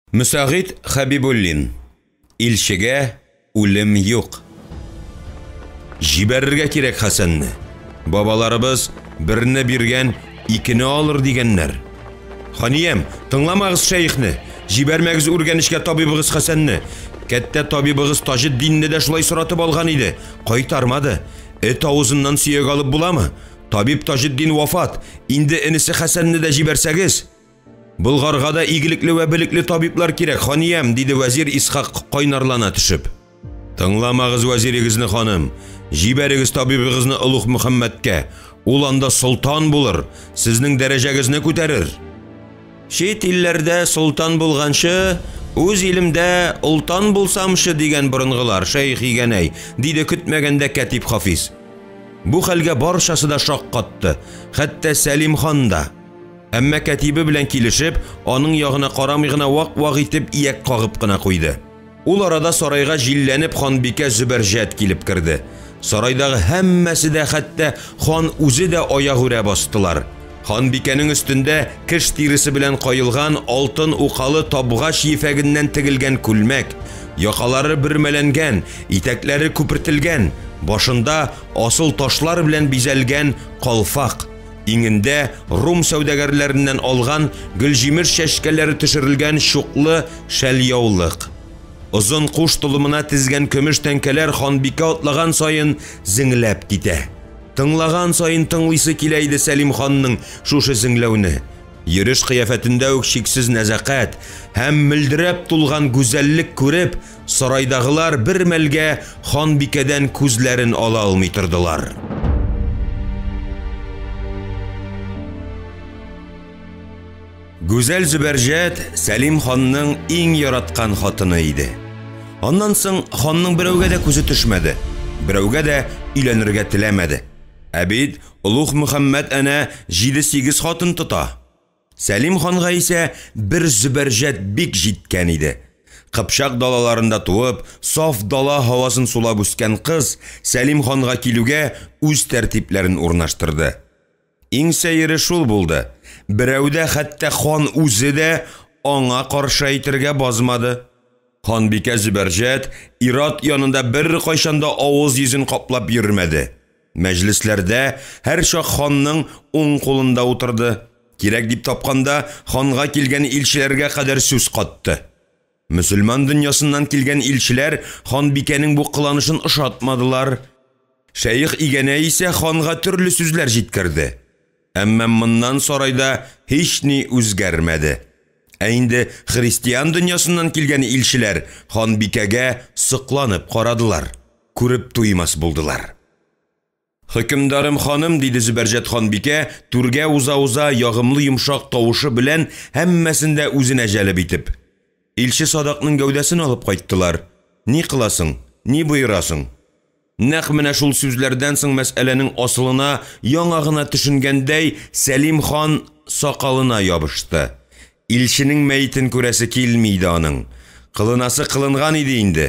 Мөсәгыйть Хәбибуллин. Илчегә үлем юк. Җибәрергә кирәк Хәсәнне. Бабаларыбыз берне биргән, икене алыр дигәннәр. Ханиям, тыңламагыз шәехне. Җибәрмәгез Үргәнечкә табибыгыз Хәсәнне. Кәттә табибыгыз Таҗетдинне дә шулай соратып алган иде. Кайтармады. Эт авызыннан сөяк алып буламы? Табиб Таҗетдин вафат. Инде энесе Хәсәнне дә җибәрсәгез. Болгарга да игелекле вә белекле табиблар кирәк, ханиям, диде вәзир Исхак кайнарлана төшеп. Тыңламагыз вәзирегезне, ханым. Җибәрегез табибыгызны Олуг Мөхәммәдкә. Ул анда солтан булыр, сезнең дәрәҗәгезне күтәрер. Чит илләрдә солтан булганчы, үз илемдә олтан булсамчы, дигән борынгылар, шәех Игәнәй, диде көтмәгәндә кәтиб Хафиз. Бу хәлгә барчасы да шаккатты, хәтта Сәлим хан да. Әмма кәтибе белән килешеп, аның ягына карамый гына вак-вак итеп ияк кагып кына куйды. Ул арада сарайга җилләнеп ханбикә Зөбәрҗәт килеп керде. Сарайдагы һәммәсе дә, хәтта хан үзе дә аягүрә бастылар. Ханбикәнең өстендә кеш тиресе белән каелган алтын укалы табгач ефәгеннән тегелгән күлмәк, якалары бөрмәләнгән, итәкләре күпертелгән, башында асыл ташлар белән бизәлгән калфак. Иңендә рум сәүдәгәрләреннән алган гөлҗимеш чәчкәләре төшерелгән чуклы шәльяулык. Озын куш толымына тезгән көмеш тәңкәләр ханбикә атлаган саен зеңләп китә. Тыңлаган саен тыңлыйсы килә иде Сәлим ханның шушы зеңләүне. Йөреш кыяфәтендә үк чиксез нәзакәт һәм мөлдерәп тулган гүзәллек күреп, сарайдагылар бер мәлгә ханбикәдән күзләрен ала алмый тордылар. Гүзәл Зөбәрҗәт Сәлим ханның иң яраткан хатыны иде. Аннан соң ханның берәүгә дә күзе төшмәде, берәүгә дә өйләнергә теләмәде. Ә бит Олуг Мөхәммәд әнә җиде-сигез хатын тота. Сәлим ханга исә бер Зөбәрҗәт бик җиткән иде. Кыпчак далаларында туып, саф дала һавасын сулап үскән кыз Сәлим ханга килүгә үз тәртипләрен урнаштырды. Иң сәере шул булды, берәү дә, хәтта хан үзе дә аңа каршы әйтергә базмады. Ханбикә Зөбәрҗәт ир-ат янында беркайчан да авыз-йөзен каплап йөрмәде. Мәҗлесләрдә һәрчак ханның уң кулында утырды. Кирәк дип тапканда, ханга килгән илчеләргә кадәр сүз катты. Мөселман дөньясыннан килгән илчеләр ханбикәнең бу кыланышын ошатмадылар. Шәех Игәнә исә ханга төрле сүзләр җиткерде. Әмма моннан сарайда һични үзгәрмәде. Ә инде христиан дөньясыннан килгән илчеләр ханбикәгә сокланып карадылар, күреп туймас булдылар. Хөкемдарым ханым, диде Зөбәрҗәт ханбикә, түргә уза-уза ягымлы йомшак тавышы белән һәммәсен дә үзенә җәлеп итеп. Илче Садакның гәүдәсен алып кайттылар. Ни кыласың, ни боерасың? Нәкъ менә шул сүзләрдән соң мәсьәләнең асылына яңа гына төшенгәндәй, Сәлим хан сакалына ябышты. Илченең мәетен күрәсе килми иде аның. Кылынасы кылынган иде инде.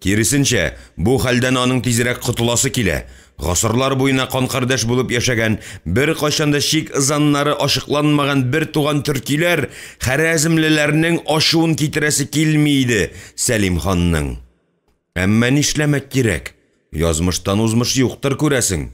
Киресенчә, бу хәлдән аның тизрәк котыласы килә. Гасырлар буена канкардәш булып яшәгән, беркайчан да чик ызаннары ачыкланмаган бертуган төркиләр, хәрәзмлеләрнең ачуын китерәсе килми иде Сәлим ханның. Әмма нишләмәк кирәк? Язмыштан узмыш юктыр, күрәсең.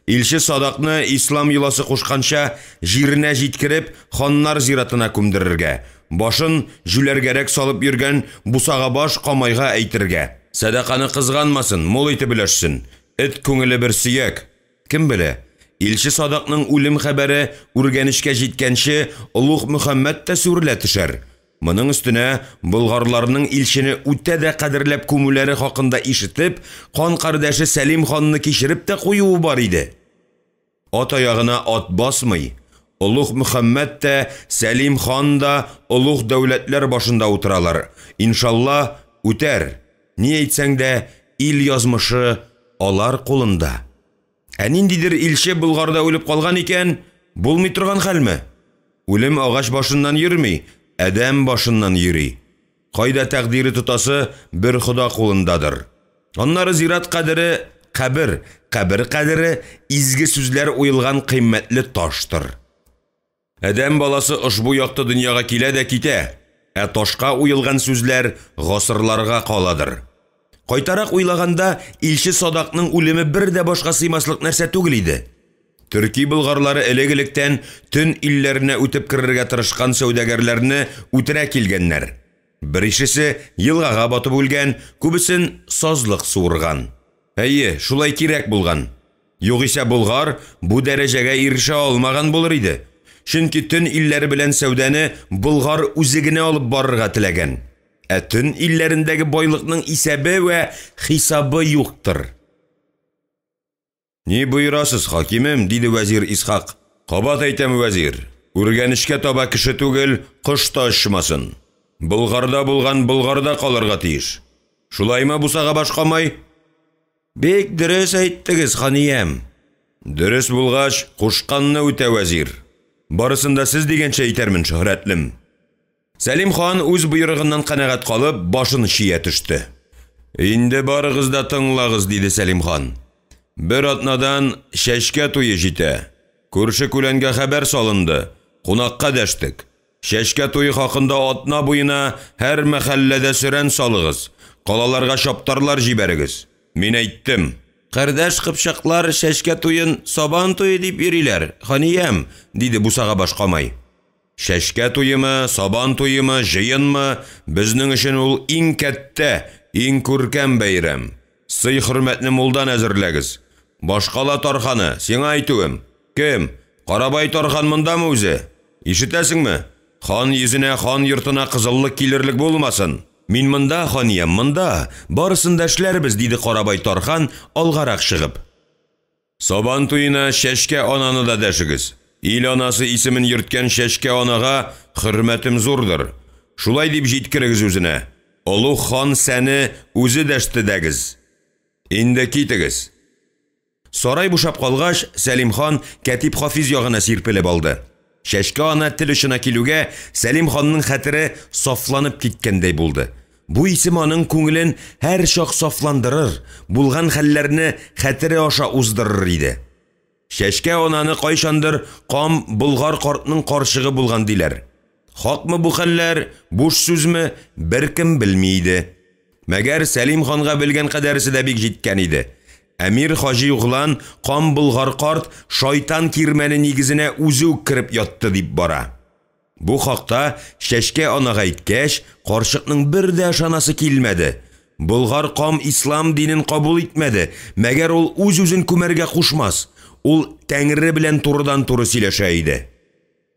Илче Садакны, ислам йоласы кушканча, җиренә җиткереп, ханнар зиратына күмдерергә, башын җүләргәрәк салып йөргән бусагабаш Камайга әйтергә. Сәдаканы кызганмасын, мул итеп өләшсен. Эт күңеле бер сөяк. Кем белә, илче Садакның үлем хәбәре Үргәнечкә җиткәнче, Олуг Мөхәммәд тә сүрелә төшәр. Моның өстенә, болгарларның илчене үтә дә кадерләп күмүләре хакында ишетеп, кан кардәше Сәлим ханны кичереп тә куюы бар иде. Ат аягына ат басмый, Олуг Мөхәммәд тә, Сәлим хан да олуг дәүләтләр башында утыралар, иншалла, үтәр. Ни әйтсәң дә, ил язмышы алар кулында. Ә ниндидер илче Болгарда үлеп калган икән, булмый торган хәлме? Үлем агач башыннан йөрми, адәм башыннан йөри. Кайда тәкъдире тотасы бер Хода кулындадыр. Аннары зират кадере, кабер, кабер кадере изге сүзләр уелган кыйммәтле таштыр. Адәм баласы ошбу якты дөньяга килә дә китә. Ә ташка уелган сүзләр гасырларга каладыр. Кайтарак уйлаганда, илче Садакның үлеме бер дә башка сыймаслык нәрсә түгел иде. Төрки болгарлары элек-электән төн илләренә үтеп керергә тырышкан сәүдәгәрләрне үтерә килгәннәр. Беришесе елгага батып үлгән, күбесен сазлык суырган. Әйе, шулай кирәк булган. Югыйсә Болгар бу дәрәҗәгә ирешә алмаган булыр иде. Чөнки төн илләре белән сәүдәне Болгар үзе генә алып барырга теләгән. Ә төн илләрендәге байлыкның исәбе вә хисабы юктыр. Ни боерасыз, хакимем? диде вәзир Исхак. Кабат әйтәм, вәзир, Үргәнечкә таба кеше түгел, кош та очмасын. Болгарда булган Болгарда калырга тиеш. Шулаймы, бусагабаш Камай? Бик дөрес әйттегез, ханиям. Дөрес булгач, кушканны үтә, вәзир. Барысын да сез дигәнчә итәрмен, шөһрәтлем. Сәлим хан үз боерыгыннан канәгать калып, башын чөя төште. Инде барыгыз да тыңлагыз, диде Сәлим хан. Бер атнадан Чәчкә туе җитә. Күрше-күләнгә хәбәр салынды, кунакка дәштек. Чәчкә туе хакында атна буена һәр мәхәлләдә сөрән салыгыз, калаларга чаптарлар җибәрегез. Мин әйттем. Кардәш кыпчаклар чәчкә туен Сабан туе дип йөриләр, ханиям, диде бусагабаш Камай. Чәчкә туемы, Сабан туемы, җыенмы, безнең өчен ул иң кәттә, иң күркәм бәйрәм. Сый-хөрмәтне мулдан әзерләгез. Башкала тарханы, сиңа әйтүем. Кем? Карабай тархан мондамы үзе? Ишетәсеңме? Хан йөзенә, хан йортына кызыллык килерлек булмасын. Мин монда, ханиям, монда. Барысын да эшләрбез, диде Карабай тархан, алгарак чыгып. Сабан туена Чәчкә ананы да дәшегез. Ил анасы исемен йөрткән Чәчкә анага хөрмәтем зурдыр. Шулай дип җиткерегез үзенә. Олуг хан сәне үзе дәште дәгез. Инде китегез. Сарай бушап калгач, Сәлим хан Кәтип Хафиз ягына сирпелеп алды. Чәчкә ана тел очына килүгә, Сәлим ханның хәтере сафланып киткәндәй булды. Бу исем аның күңелен һәрчак сафландырыр, булган хәлләрне хәтере аша уздырыр иде. Чәчкә ананы кайчандыр кам болгар картның карчыгы булган диләр. Хакмы бу хәлләр, буш сүзме, беркем белми иде. Мәгәр Сәлим ханга белгән кадәресе дә бик җиткән иде. Әмир Хаҗи углан кам болгар карт шайтан кирмәне нигезенә үзе үк кереп ятты дип бара. Бу хакта Чәчкә анага әйткәч, карчыкның бер дә ышанасы килмәде. Болгар кам ислам динен кабул итмәде, мәгәр ул үз-үзен күмәргә кушмас, ул Тәңре белән турыдан-туры сөйләшә иде.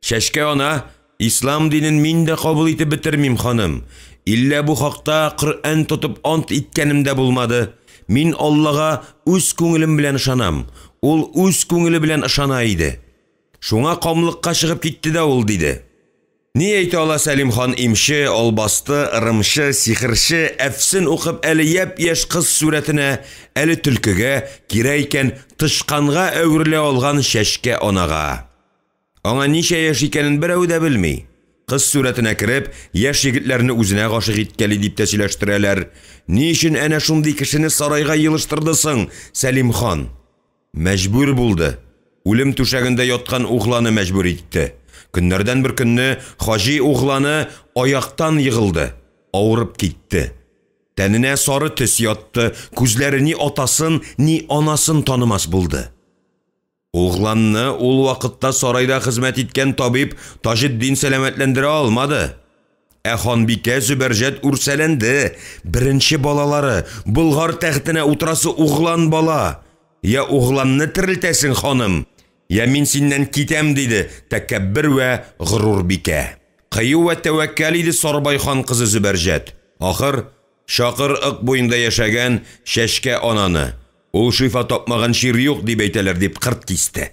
Чәчкә ана, Ислам динен мин дә кабул итеп бетермим, ханым. Иллә бу хакта Коръән тотып ант иткәнем дә булмады. Мин Аллага үз күңелем белән ышанам, ул үз күңеле белән ышана иде. Шуңа камлыкка чыгып китте дә ул, диде. Ни әйтә ала Сәлим хан имче, албасты, ырымчы, сихерче, әфсен укып әле япь-яшь кыз сурәтенә, әле төлкегә, кирәк икән, тычканга әверелә алган Чәчкә анага? Аңа ничә яшь икәнен берәү дә белми. Кыз сурәтенә кереп, яшь егетләрне үзенә гашыйк иткәли дип тә сөйләштерәләр. Ни өчен әнә шундый кешене сарайга елыштырды соң Сәлим хан? Мәҗбүр булды. Үлем түшәгендә яткан угланы мәҗбүр итте. Көннәрдән бер көнне Хаҗи угланы аяктан егылды, авырып китте. Тәненә сары төс ятты, күзләре ни атасын, ни анасын танымас булды. Угланны ул вакытта сарайда хезмәт иткән табиб Таҗетдин сәламәтләндерә алмады. Ә ханбикә Зөбәрҗәт үрсәләнде, беренче балалары, Болгар тәхетенә утырасы углан бала! Я угланны терелтәсең, ханым, я мин синнән китәм, диде тәкәббер вә горур бикә. Кыю вә тәвәккәл иде Сарбай хан кызы Зөбәрҗәт. Ахыр, Чакыр Ык буенда яшәгән Чәчкә ананы, ул шифа тапмаган чир юк, дип әйтәләр, дип кырт кисте.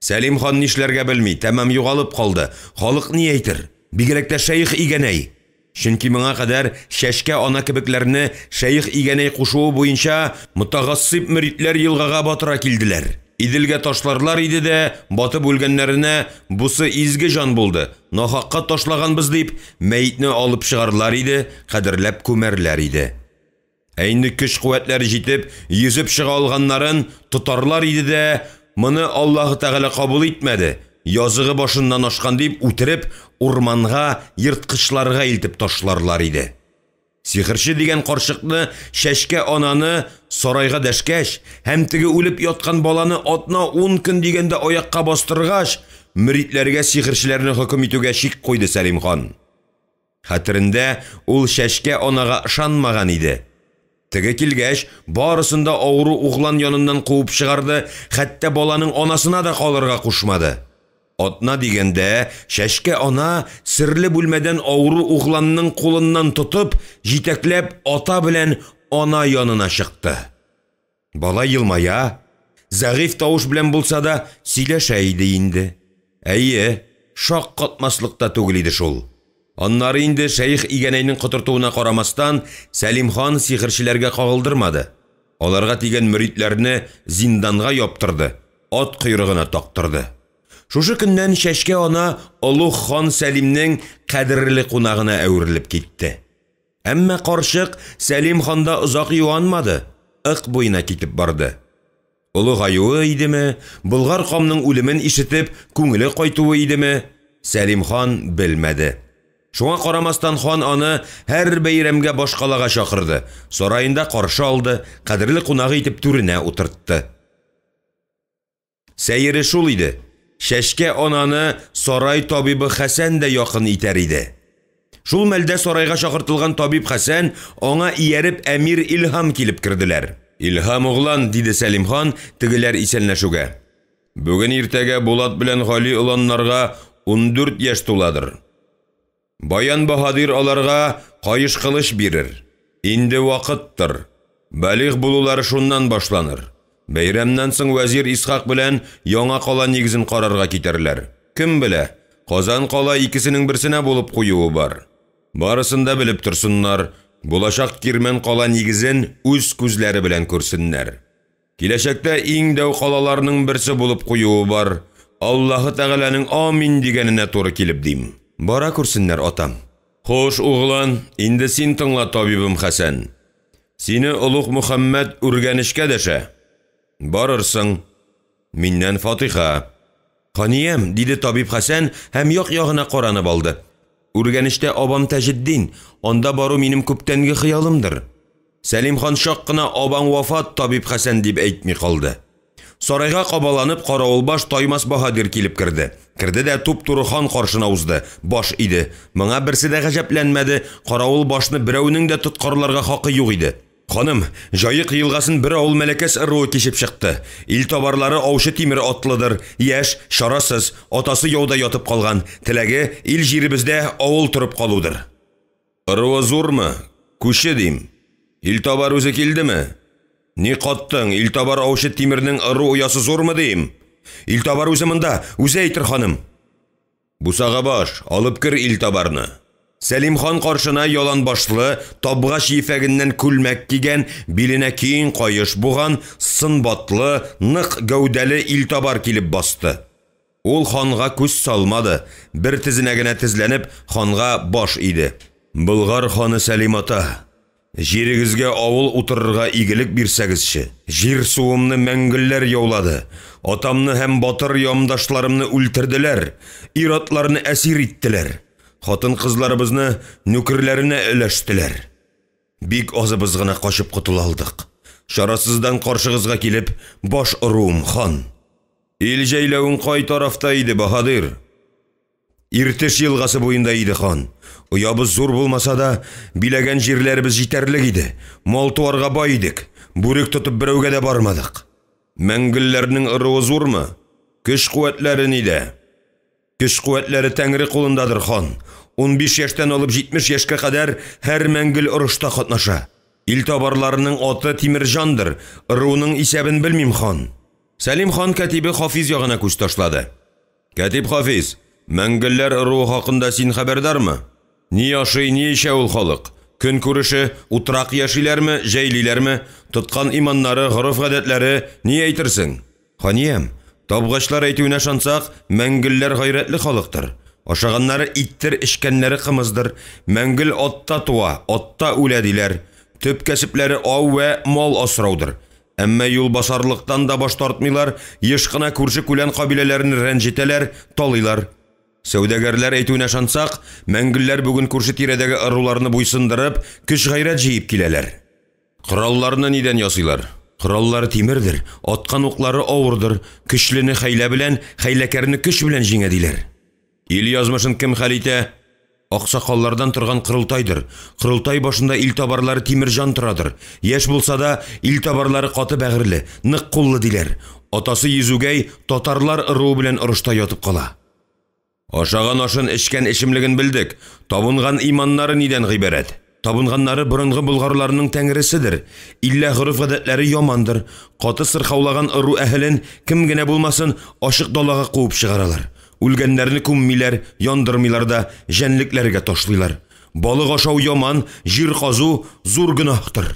Сәлим хан нишләргә белми, тәмам югалып калды. Халык ни әйтер? Бигрәк тә шәех Игәнәй. Чөнки моңа кадәр Чәчкә ана кебекләрне шәех Игәнәй кушуы буенча мөтәгассыйб мөритләр елгага батыра килделәр. Иделгә ташларлар иде дә, батып үлгәннәренә бусы изге җан булды, нахакка ташлаганбыз дип, мәетне алып чыгарлар иде, кадерләп күмәрләр иде. Ә инде көч-куәтләре җитеп, йөзеп чыга алганнарын тотарлар иде дә, моны Аллаһы Тәгалә кабул итмәде. Языгы башыннан ашкан дип, үтереп, урманга, ерткычларга илтеп ташларлар иде. Сихерче дигән карчыкны, Чәчкә ананы сарайга дәшкәч һәм теге үлеп яткан баланы атна-ун көн дигәндә аякка бастыргач, мөритләргә сихерчеләрне хөкем итүгә чик куйды Сәлим хан. Хәтерендә, ул Чәчкә анага ышанмаган иде. Теге килгәч, барысын да авыру углан яныннан куып чыгарды, хәтта баланың анасына да калырга кушмады. Атна дигәндә, Чәчкә ана серле бүлмәдән авыру угланның кулыннан тотып, җитәкләп ата белән ана янына чыкты. Бала елмая, зәгыйфь тавыш белән булса да сөйләшә иде инде. Әйе, шаккатмаслык та түгел иде шул. Аннары инде шәех Игәнәйнең котыртуына карамастан, Сәлим хан сихерчеләргә кагылдырмады. Аларга тигән мөритләрне зинданга яптырды, ат койрыгына тактырды. Шушы көннән Чәчкә ана олуг хан Сәлимнең кадерле кунагына әверелеп китте. Әмма карчык Сәлим ханда озак юанмады, Ык буена китеп барды. Олыгаюы идеме, Болгар камның үлемен ишетеп, күңеле кайтуы идеме, Сәлим хан белмәде. Шуңа карамастан хан аны һәр бәйрәмгә башкалага чакырды, сараенда каршы алды, кадерле кунагы итеп түренә утыртты. Сәере шул иде, Чәчкә ананы сарай табибы Хәсән дә якын итәр иде. Шул мәлдә сарайга чакыртылган табиб Хәсән, аңа ияреп әмир Илһам килеп керделәр. Илһам углан, диде Сәлим хан, тегеләр исәнләшүгә. Бүген иртәгә Булат белән Гали оланнарга 14 яшь туладыр. Баян баһадир аларга каеш кылыч бирер. Инде вакыттыр. Балигъ булулары шуннан башланыр. Бәйрәмнән соң вәзир Исхак белән яңа кала нигезен карарга китәрләр. Кем белә, Казан кала икесенең берсенә булып куюы бар. Барысын да белеп торсыннар, булачак Кирмән кала нигезен үз күзләре белән күрсеннәр. Киләчәктә иң дәү калаларның берсе булып куюы бар. Аллаһы Тәгаләнең амин дигәненә туры килеп дим. Бара күрсеннәр, атам. Хуш, углан, инде син тыңла, табибым Хәсән. Сине олуг Мөхәммәд Үргәнечкә дәшә. Барырсың. Миннән фатиха. Ханиям, диде табиб Хәсән һәм як-ягына каранып алды. Үргәнечтә абам Таҗетдин, анда бару минем күптәнге хыялымдыр. Сәлим хан чак кына абаң вафат, табиб Хәсән дип әйтми калды. Сарайга кабаланып каравылбаш Таймас баһадир килеп керде. Керде дә туп-туры хан каршына узды, баш иде. Моңа берсе дә гаҗәпләнмәде, каравыл башны берәүнең дә тоткарларга хакы юк иде. Ханым, Җаек елгасын бер авыл Мәләкәс ыруы кичеп чыкты. Ил табарлары аучы Тимер атлыдыр. Яшь, чарасыз, атасы яуда ятып калган. Теләге, ил җиребездә авыл торып калудыр. Ыруы зурмы? Күче дим. Ил табар үзе килдеме? Ни каттың, ил табар аучы Тимернең ыру оясы зурмы дим? Ил табар үзе монда, үзе әйтер, ханым. Бусага баш, алып кер ил табарны. Сәлим хан каршына яланбашлы, табгач ефәгеннән күлмәк кигән, биленә киң каеш буган, сынбатлы, нык гәүдәле ил табар килеп басты. Ул ханга күз салмады, бер тезенә генә тезләнеп, ханга баш иде. Болгар ханы Сәлим ата, җирегезгә авыл утырырга игелек бирсәгезче. Җир суымны мәңгелләр яулады. Атамны һәм батыр ямдашларымны үлтерделәр, ир-атларны әсир иттеләр. Хатын-кызларыбызны нүкерләренә өләштеләр. Бик азыбыз гына качып котыла алдык. Чарасыздан каршыгызга килеп, баш оруым, хан. Ил җәйләвең кай тарафта иде, баһадир? Иртеш елгасы буенда иде, хан. Оябыз зур булмаса да, биләгән җирләребез җитәрлек иде. Мал-туарга бай идек. Бүрек тотып берәүгә дә бармадык. Мәңгелләрнең ыруы зурмы? Көч-куәтләре нидә? Көч-куәтләре Тәңре кулындадыр, хан. 15 яшьтән алып 70 яшькә кадәр һәр мәңгел орышта катнаша. Ил табарларының аты Тимерҗандыр, ыруының исәбен белмим, хан. Сәлим хан кәтибе Хафиз ягына күз ташлады. Кәтиб Хафиз, мәңгелләр ыруы хакында син хәбәрдармы? Ни ашый, ни эчә ул халык? Көн күреше, утрак яшиләрме, җәйлиләрме? Тоткан иманнары, гореф-гадәтләре, ни әйтерсең? Ханиям, табгачлар әйтүенә ышансак, мәңгелләр гайрәтле халыктыр. Ашаганнары иттер, эчкәннәре кымыздыр. Мәңгел атта туа, атта үлә диләр. Төп кәсепләре ау вә мал асраудыр. Әмма юлбасарлыктан да баш тартмыйлар, еш кына күрше-күлән кабиләләрен рәнҗетәләр, талыйлар. Сәүдәгәрләр әйтүенә ышансак, мәңгелләр бүген күрше-тирәдәге ыруларны буйсындырып, көч-гайрәт җыеп киләләр. Коралларны нидән ясыйлар? Кораллары тимердер, аткан уклары авырдыр, көчлене хәйлә белән, хәйләкәрне көч белән җиңә диләр. Ил язмышын кем хәл итә? Аксакаллардан торган корылтайдыр. Корылтай башында илтабарлары Тимерҗан торадыр. Яшь булса да, илтабарлары каты бәгырьле, нык куллы диләр. Атасы Йөзүгәй татарлар ыруы белән орышта ятып кала. Ашаган ашын, эчкән эчемлеген белдек. Табынган иманнары нидән гыйбарәт? Табынганнары борынгы болгарларның тәңреседер. Иллә гореф-гадәтләре ямандыр. Каты сырхаулаган ыру әһелен, кем генә булмасын, ачык далага куып чыгаралар. Үлгәннәрне күммиләр, яндырмыйлар да, җәнлекләргә ташлыйлар. Балык ашау яман, җир казу зур гөнаһтыр.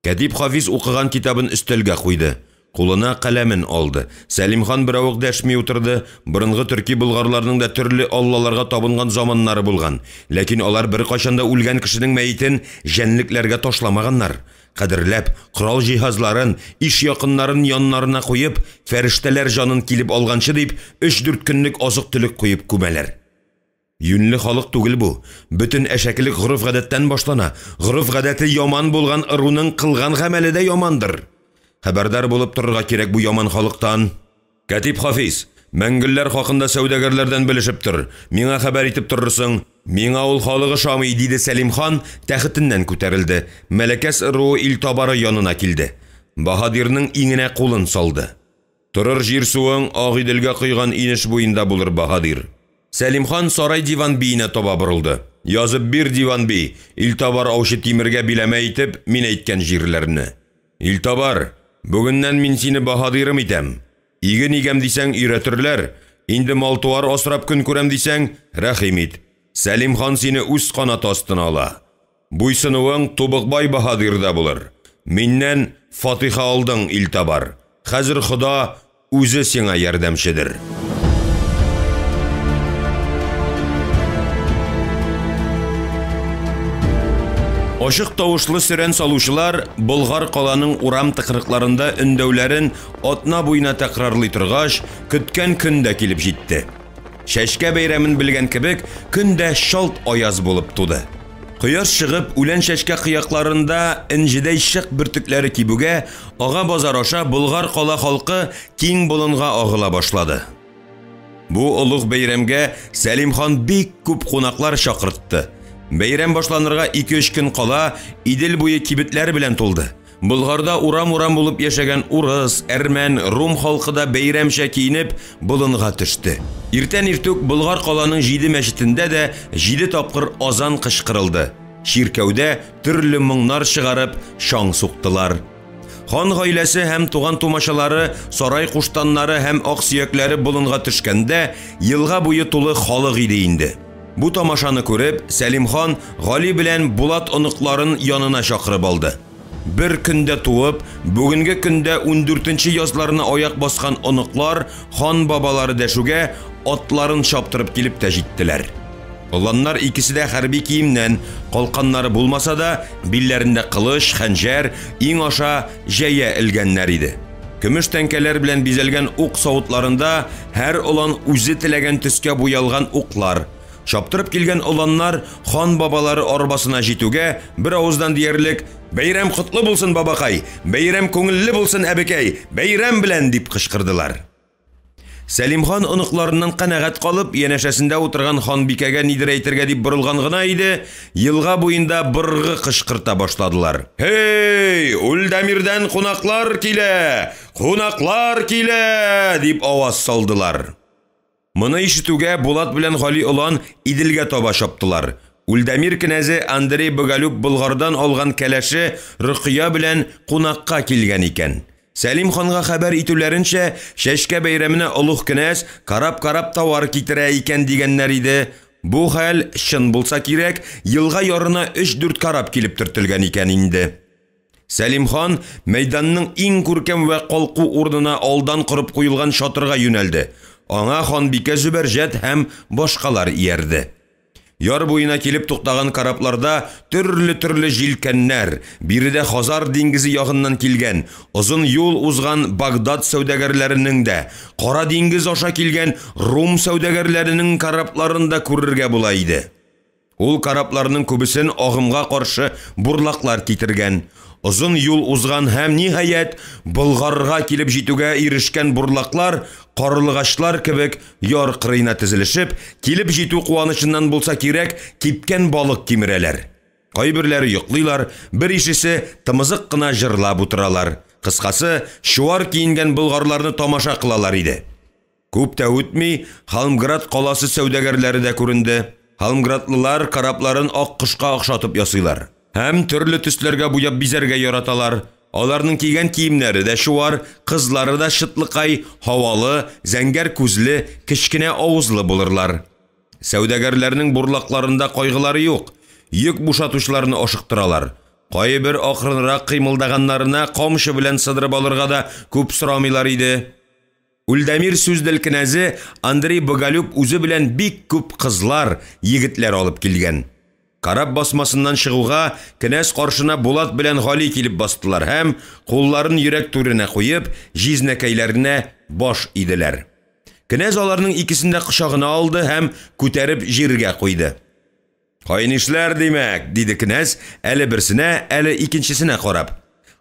Кәтиб Хафиз укыган китабын өстәлгә куйды. Кулына каләмен алды. Сәлим хан беравык дәшми утырды. Борынгы төрки болгарларның да төрле аллаларга табынган заманнары булган. Ләкин алар беркайчан да үлгән кешенең мәетен җәнлекләргә ташламаганнар. Кадерләп, корал-җиһазларын, иш якыннарын яннарына куеп, фәрештәләр җанын килеп алганчы дип, өч-дүрт көнлек азык-төлек куеп күмәләр. Юньле халык түгел бу. Бөтен әшәкелек гореф-гадәттән башлана. Гореф-гадәте яман булган ыруның кылган гамәле дә ямандыр. Хәбәрдар булып торырга кирәк бу яман халыктан. Кәтиб Хафиз, мәңгелләр хакында сәүдәгәрләрдән белешеп тор. Миңа хәбәр итеп торырсың. Миңа ул халык ошамый, диде Сәлим хан, тәхетеннән күтәрелде. Мәләкәс ыруы илтабары янына килде. Баһадирның иңенә кулын салды. Торыр җир-суың Агыйделгә койган инеш буенда булыр, баһадир. Сәлим хан сарай диван биенә таба борылды. Язып бир, диван би, илтабар аучы Тимергә биләмә итеп мин әйткән җирләрне. Илтабар, бүгеннән мин сине баһадирым итәм. Иген игәм дисәң, өйрәтерләр, инде мал-туар асрап көн күрәм дисәң, рәхим ит. Сәлим хан сине үз канаты астына ала. Буйсынуың Тубыкбай баһадирда булыр. Миннән фатиха алдың, илтабар. Хәзер Хода үзе сиңа ярдәмчедер. Ачык тавышлы сөрән салучылар Болгар каланың урам тыкрыкларында өндәүләрен атна буена тәкрарлый торгач, көткән көн дә килеп җитте. Чәчкә бәйрәмен белгән кебек, көн дә чалт аяз булып туды. Кояш чыгып, үлән чәчкә кыякларында энҗедәй чык бөртекләре кибүгә, Ага базар аша Болгар кала халкы киң болынга агыла башлады. Бу олуг бәйрәмгә Сәлим хан бик күп кунаклар чакыртты. Бәйрәм башланырга ике-өч көн кала Идел буе кибетләр белән тулды. Болгарда урам-урам булып яшәгән урыс, әрмән, рум халкы да бәйрәмчә киенеп, болынга төште. Иртән иртүк Болгар каланың җиде мәчетендә дә җиде тапкыр азан кычкырылды. Чиркәүдә төрле моңнар чыгарып, чаң суктылар. Хан гаиләсе һәм туган-тумачалары, сарай куштаннары һәм аксөякләре болынга төшкәндә, елга буе тулы халык иде инде. Бу тамашаны күреп, Сәлим хан Гали белән Булат оныкларын янына чакырып алды. Бер көндә туып, бүгенге көндә ундүртенче язларына аяк баскан оныклар хан бабалары дәшүгә атларын чаптырып килеп тә җиттеләр. Оланнар икесе дә хәрби киемнән, калканнары булмаса да, билләрендә кылыч, хәнҗәр, иң аша җәя элгәннәр иде. Көмеш тәңкәләр белән бизәлгән ук савытларында һәр олан үзе теләгән төскә буялган уклар. Чаптырып килгән оланнар хан бабалары арбасына җитүгә, бер авыздан диярлек, Бәйрәм котлы булсын, бабакай! Бәйрәм күңелле булсын, әбекәй! Бәйрәм белән! дип кычкырдылар. Сәлим хан оныкларыннан канәгать калып, янәшәсендә утырган ханбикәгә нидер әйтергә дип борылган гына иде, елга буенда быргы кычкырта башладылар. Һей, Ульдәмирдән кунаклар килә! Кунаклар килә! дип аваз салдылар. Моны ишетүгә Булат белән Гали олан Иделгә таба чаптылар. Ульдәмир кенәзе Андрей Боголюб Болгардан алган кәләше Рөкыя белән кунакка килгән икән. Сәлим ханга хәбәр итүләренчә, Чәчкә бәйрәменә олуг кенәз карап-карап тауар китерә икән дигәннәр иде. Бу хәл чын булса кирәк, елга ярына өч-дүрт карап килеп төртелгән икән инде. Сәлим хан мәйданның иң күркәм вә калку урынына алдан корып куелган чатырга юнәлде. Аңа ханбикә Зөбәрҗәт һәм башкалар иярде. Яр буена килеп туктаган корабларда төрле-төрле җилкәннәр, биредә Хазар диңгезе ягыннан килгән, озын юл узган Багдад сәүдәгәрләренең дә, Кара диңгез аша килгән Рум сәүдәгәрләренең корабларын да күрергә була иде. Ул корабларның күбесен агымга каршы бурлаклар китергән. Озын юл узган һәм, ниһаять, Болгарга килеп җитүгә ирешкән бурлаклар, карлыгачлар кебек яр кырыена тезелешеп, килеп җитү куанычыннан булса кирәк, кипкән балык кимерәләр. Кайберләре йоклыйлар, бер ишесе тымызык кына җырлап утыралар. Кыскасы, чуар киенгән болгарларны тамаша кылалар иде. Күп тә үтми, Халмград каласы сәүдәгәрләре дә күренде. Халмградлылар корабларын ак кошка охшатып ясыйлар. Һәм төрле төсләргә буяп бизәргә яраталар. Аларның кигән киемнәре дә чуар, кызлары да чытлыкай, һавалы, зәңгәр күзле, кечкенә авызлы булырлар. Сәүдәгәрләрнең бурлакларында кайгылары юк. Йөк бушатучыларны ашыктыралар. Кайбер акрынрак кыймылдаганнарына камчы белән сыдырып алырга да күп сорамыйлар иде. Ульдәмир Суздаль кенәзе Андрей Боголюб үзе белән бик күп кызлар, егетләр алып килгән. Кораб басмасыннан чыгуга, кенәз каршына Булат белән Гали килеп бастылар һәм, кулларын йөрәк түренә куеп, җизнәкәйләренә баш иделәр. Кенәз аларның икесен дә кочагына алды һәм күтәреп җиргә куйды. Кайнишләр, димәк, диде кенәз, әле берсенә, әле икенчесенә карап.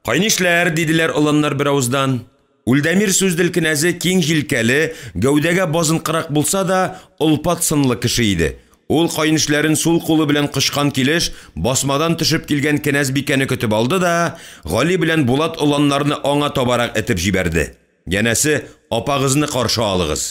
Кайнишләр, диделәр оланнар беравыздан. Ульдәмир Суздаль кенәзе киң җилкәле, гәүдәгә базынкырак булса да, олпат сынлы кеше иде. Ул кайнишләрен сул кулы белән кочкан килеш, басмадан төшеп килгән кенәзбикәне көтеп алды да, Гали белән Булат оланнарны аңа табарак этеп җибәрде. Янәсе, апагызны каршы алыгыз.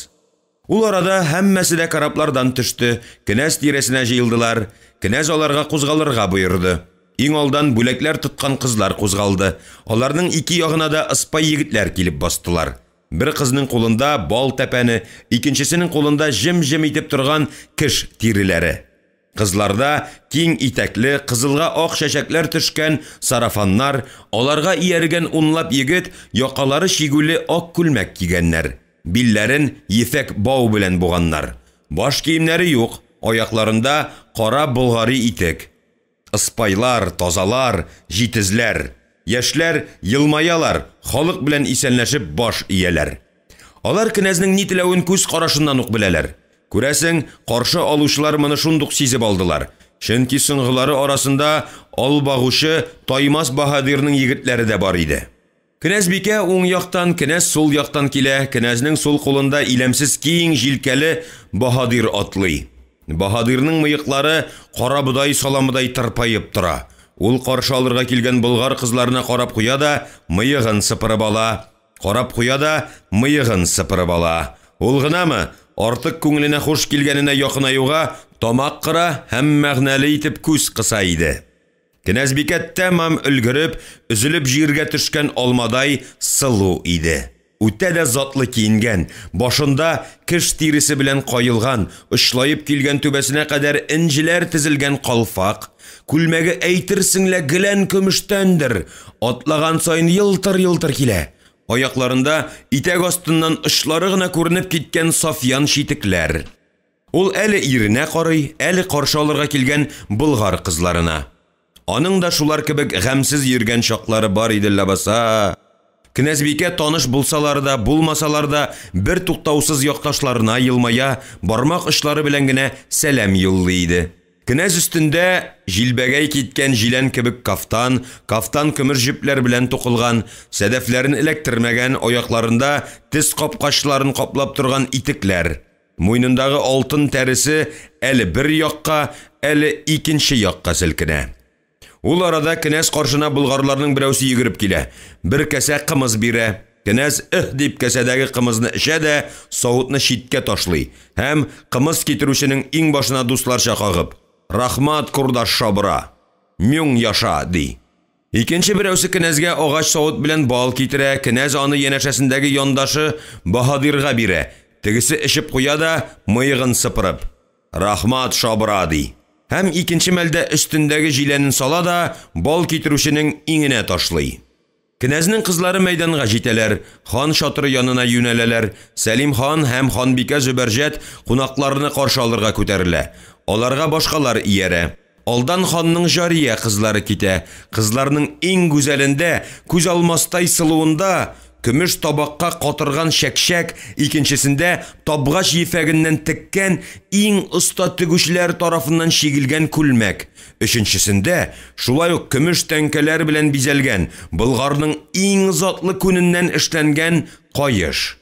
Ул арада һәммәсе дә кораблардан төште, кенәз тирәсенә җыелдылар. Кенәз аларга кузгалырга боерды. Иң алдан бүләкләр тоткан кызлар кузгалды. Аларның ике ягына да ыспай егетләр килеп бастылар. Бер кызның кулында бал тәпәне, икенчесенең кулында җем-җем итеп торган кеш тиреләре. Кызларда киң итәкле, кызылга ак чәчәкләр төшкән сарафаннар, аларга ияргән унлап егет якалары чигүле ак күлмәк кигәннәр. Билләрен ефәк бау белән буганнар. Баш киемнәре юк, аякларында кара болгари итек. Ыспайлар, тазалар, җитезләр. Яшьләр елмаялар, халык белән исәнләшеп баш ияләр. Алар кенәзнең ни теләвен күз карашыннан ук беләләр. Күрәсең, каршы алучылар моны шундук сизеп алдылар. Чөнки соңгылары арасында албагучы Таймас баһадирның егетләре дә бар иде. Кенәзбикә уң яктан, кенәз сул яктан килә, кенәзнең сул кулында иләмсез киң җилкәле баһадир атлый. Баһадирның мыеклары карабодай саламыдай тырпаеп тора. Ул каршы алырга килгән болгар кызларына карап куя да, мыегын сыпырып ала. Карап куя да, мыегын сыпырып ала. Ул гынамы, артык күңеленә хуш килгәненә якынаюга тамак кыра һәм мәгънәле итеп күз кыса иде. Кенәзбикә тәмам өлгереп, өзелеп җиргә төшкән алмадай сылу иде. Үтә дә затлы киенгән, башында кеш тиресе белән каелган, очлаеп килгән түбәсенә кадәр энҗеләр тезелгән калфак, күлмәге әйтерсең лә гелән көмештәндер, атлаган саен елтыр-елтыр килә. Аякларында итәк астыннан очлары гына күренеп киткән сафьян читекләр. Ул әле иренә карый, әле каршы алырга килгән болгар кызларына. Аның да шулар кебек гамьсез йөргән чаклары бар иде ләбаса. Кенәзбикә таныш булсалар да, булмасалар да, бер туктаусыз якташларына елмая, бармак очлары белән генә сәлам юллый иде. Кенәз өстендә җилбәгәй киткән җилән кебек кафтан, кафтан көмеш җепләр белән тукылган, сәдәфләрен эләктермәгән, аякларында тез капкачларын каплап торган итекләр. Муенындагы алтын тәресе әле бер якка, әле икенче якка селкенә. Ул арада кенәз каршына болгарларның берәүсе йөгереп килә. Бер кәсә кымыз бирә. Кенәз «эһ» дип кәсәдәге кымызны эчә дә савытны читкә ташлый һәм кымыз китерүченең иңбашына дусларча кагып: «Рахмат, курдаш шабра! Мюң яша!» ди. Икенче берәүсе кенәзгә агач савыт белән бал китерә, кенәз аны янәшәсендәге яндашы баһадирга бирә. Тегесе эчеп куя да, мыегын сыпырып: «Рахмат, шабра!» ди. Һәм икенче мәлдә өстендәге җиләнен сала да, бал китерүченең иңенә ташлый. Кенәзнең кызлары мәйданга җитәләр, хан чатыры янына юнәләләр. Сәлим хан һәм ханбикә Зөбәрҗәт кунакларны каршы алырга күтәрелә. Аларга башкалар иярә. Алдан ханның җария кызлары китә. Кызларның иң гүзәлендә, күз алмастай сылуында, көмеш табакка катырган чәкчәк, икенчесендә табгач ефәгеннән теккән иң оста тегүчеләр тарафыннан чигелгән күлмәк, өченчесендә шулай ук көмеш тәңкәләр белән бизәлгән, Болгарның иң затлы күненнән эшләнгән каеш.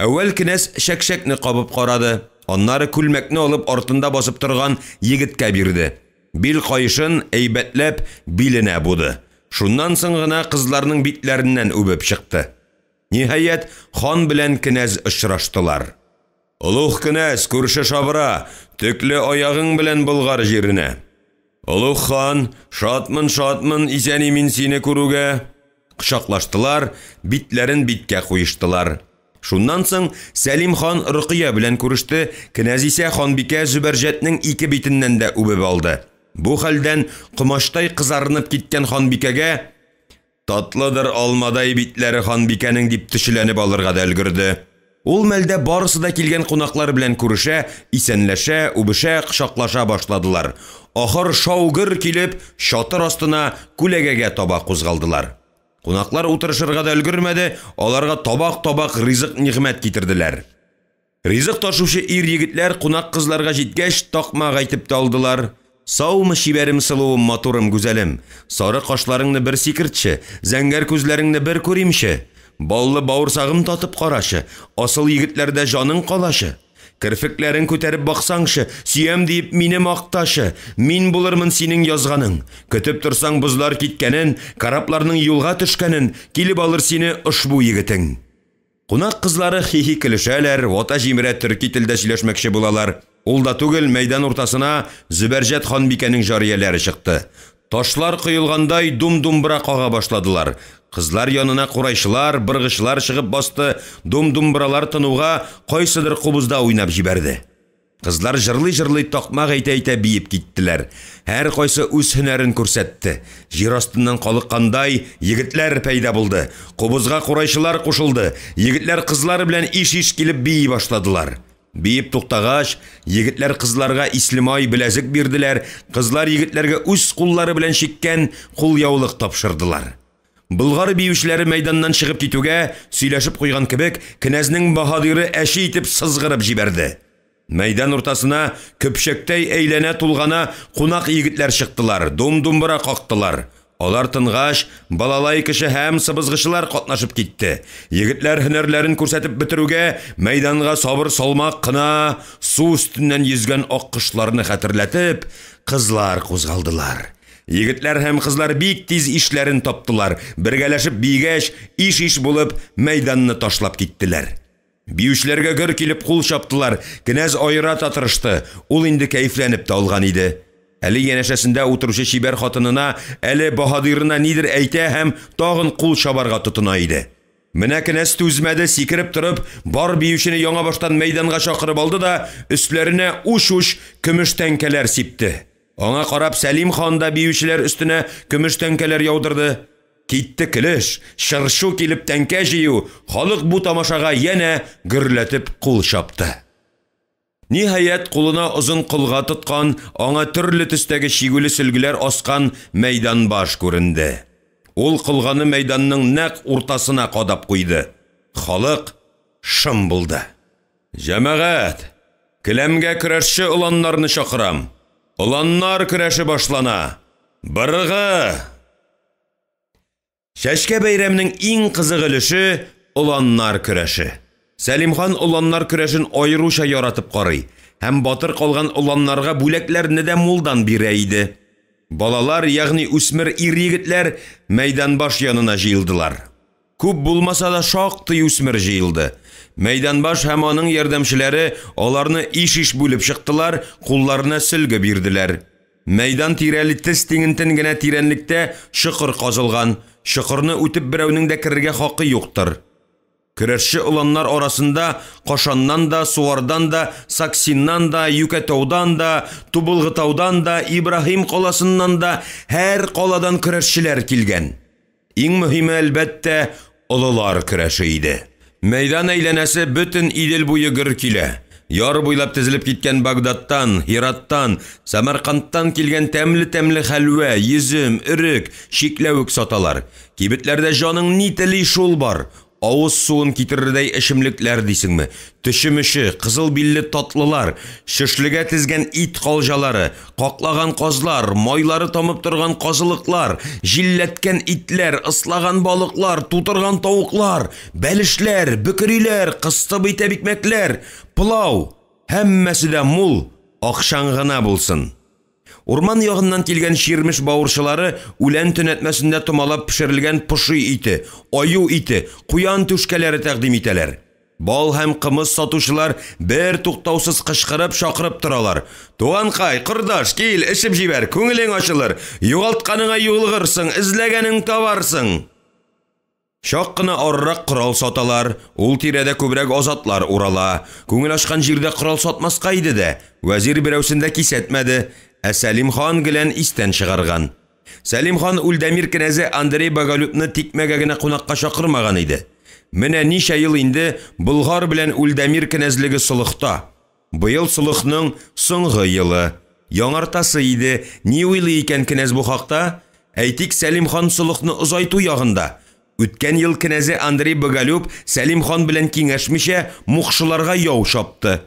Әүвәл кенәз чәкчәкне кабып карады, аннары күлмәкне алып артында басып торган егеткә бирде. Бил каешын әйбәтләп биленә буды. Шуннан соң гына кызларның битләреннән үбеп чыкты. Ниһаять, хан белән кенәз очраштылар. Олуг кенәз, күрше Шабра, төкле аягың белән Болгар җиренә. Олуг хан, шатмын, шатмын, исән-имин сине күрүгә. Кочаклаштылар, битләрен биткә куештылар. Шуннан соң Сәлим хан Рөкыя белән күреште, кенәз исә ханбикә Зөбәрҗәтнең ике битеннән дә үбеп алды. Бу хәлдән комачтай кызарынып киткән ханбикәгә Татлыдыр алмадай битләре ханбикәнең дип төчеләнеп алырга да өлгерде. Ул мәлдә барысы да килгән кунаклар белән күрешә, исәнләшә, үбешә, кочаклаша башладылар. Ахыр шау-гөр килеп, чатыр астына, күләгәгә таба кузгалдылар. Кунаклар утырышырга да өлгермәде, аларга табак-табак ризык-нигъмәт китерделәр. Ризык ташучы ир-егетләр кунак кызларга җиткәч, такмак әйтеп тә алдылар. Саумы, чибәрем, сылуым, матурым, гүзәлем! Сары кашларыңны бер сикертче, зәңгәр күзләреңне бер күримче! Баллы бавырсагым татып карачы, асыл егетләрдә җаның калачы! Керфекләрең күтәреп баксаңчы, сөям диеп мине мактачы, мин булырмын синең язганың. Көтеп торсаң бозлар киткәнен, корабларның юлга төшкәнен, килеп алыр сине ошбу егетең. Кунак кызлары хи-хи көлешәләр, вата-җимерә төрки телдә сөйләшмәкче булалар. Ул да түгел, мәйдан уртасына Зөбәрҗәт ханбикәнең җарияләре чыкты. Ташлар коелгандай дум-думбра кага башладылар. Кызлар янына курайчылар, быргычылар чыгып басты, дум-думбралар тынуга, кайсыдыр кубызда уйнап җибәрде. Кызлар җырлый-җырлый, такмак әйтә-әйтә биеп киттеләр. Һәркайсы үз һөнәрен күрсәтте. Җир астыннан калыккандай, егетләр пәйда булды. Кубызга курайчылар кушылды. Егетләр кызлар белән иш-иш килеп бии башладылар. Биеп туктагач, егетләр кызларга ислемай, беләзек бирделәр, кызлар егетләргә үз куллары белән чиккән кулъяулык тапшырдылар. Болгар биючеләре мәйданнан чыгып китүгә, сөйләшеп куйган кебек, кенәзнең баһадиры әче итеп сызгырып җибәрде. Мәйдан уртасына көпчәктәй әйләнә-тулгана кунак егетләр чыктылар, дум-думбыра кактылар. Алар тынгач, балалайкачы һәм сыбызгычылар катнашып китте. Егетләр һөнәрләрен күрсәтеп бетерүгә, мәйданга сабыр салмак кына, су өстеннән йөзгән аккошларны хәтерләтеп, кызлар кузгалдылар. Егетләр һәм кызлар бик тиз ишләрен таптылар, бергәләшеп биегәч, иш-иш булып, мәйданны ташлап киттеләр. Биючеләргә гөр килеп кул чаптылар, кенәз аерата тырышты, ул инде кәефләнеп тә алган иде. Әле янәшәсендә утыручы чибәр хатынына, әле баһадирына нидер әйтә һәм тагын кул чабарга тотына иде. Менә кенәз түзмәде, сикереп торып, бар биючене яңа баштан мәйданга чакырып алды да, өсләренә уч-уч көмеш тәңкәләр сипте. Аңа карап Сәлим хан да биючеләр өстенә көмеш тәңкәләр яудырды. Китте көлеш, чыр-чу килеп тәңкә җыю, халык бу тамашага янә гөрләтеп кул чапты. Ниһаять, кулына озын колга тоткан, аңа төрле төстәге чигүле сөлгеләр аскан мәйданбаш күренде. Ул колганы мәйданның нәкъ уртасына кадап куйды. Халык шым булды. Җәмәгать, келәмгә көрәшче оланнарны чакырам. Оланнар көрәше башлана. Быргы! Чәчкә бәйрәменең иң кызык өлеше, оланнар көрәше. Сәлимхан оланнар көрәшен аеруча яратып карый һәм батыр калган оланнарга бүләкләрне дә мулдан бирә иде. Балалар, ягъни үсмер ир-егетләр мәйданбаш янына җыелдылар. Күп булмаса да шактый үсмер җыелды. Мәйданбаш һәм аның ярдәмчеләре аларны иш-иш бүлеп чыктылар, кулларына сөлге бирделәр. Мәйдан тирәли тез тиңентен генә тирәнлектә чокыр казылган, чокырны үтеп берәүнең дә керергә хакы юктыр. Көрәшче оланнар арасында Кашаннан да, Суардан да, Саксиннан да, Юкәтаудан да, Тубылгытаудан да, Ибраһим каласыннан да, һәр каладан көрәшчеләр килгән. Иң мөһиме, әлбәттә, олылар көрәше иде. Мәйдан әйләнәсе бөтен Идел буе гөр килә. Яр буйлап тезелеп киткән Багдадтан, Һираттан, Сәмәркандтан килгән тәмле-тәмле хәлвә, йөзем, өрек, чикләвек саталар. Кибетләрдә җаның ни тели, шул бар. Авыз суын китерердәй эчемлекләр дисеңме, төче-мөче, кызыл билле татлылар, шөшлегә тезгән ит калҗалары, каклаган казлар, майлары тамып торган казылыклар, җилләткән итләр, ыслаган балыклар, тутырган тавыклар, бәлешләр, бөкериләр, кыстыбый тәбикмәкләр, пылау, һәммәсе дә мул, акчаң гына булсын. Урман ягыннан килгән чирмеш бавырчылары үлән төнәтмәсендә томалап пешерелгән поши ите, аю ите, куян түшкәләре тәкъдим итәләр. Бал һәм кымыз сатучылар бер туктаусыз кычкырып чакырып торалар. Туганкай, кордаш, кил, эчеп җибәр, күңелең ачылыр, югалтканыңа юлыгырсың, эзләгәнең табарсың. Чак кына арырак корал саталар, ул тирәдә күбрәк азатлар урала. Күңел ачкан җирдә корал сатмаска иде дә, вәзир берәүсен дә кисәтмәде, ә Сәлим хан гелән истән чыгарган. Сәлим хан Ульдәмир кенәзе Андрей Боголюбны тикмәгә генә кунакка чакырмаган иде. Менә ничә ел инде Болгар белән Ульдәмир кенәзлеге солыхта. Быел солыхның соңгы елы. Яңартасы иде, ни уйлый икән кенәз бу хакта? Әйтик, Сәлим хан солыхны озайту ягында. Үткән ел кенәзе Андрей Боголюб Сәлим хан белән киңәшмичә мукшыларга яу чапты.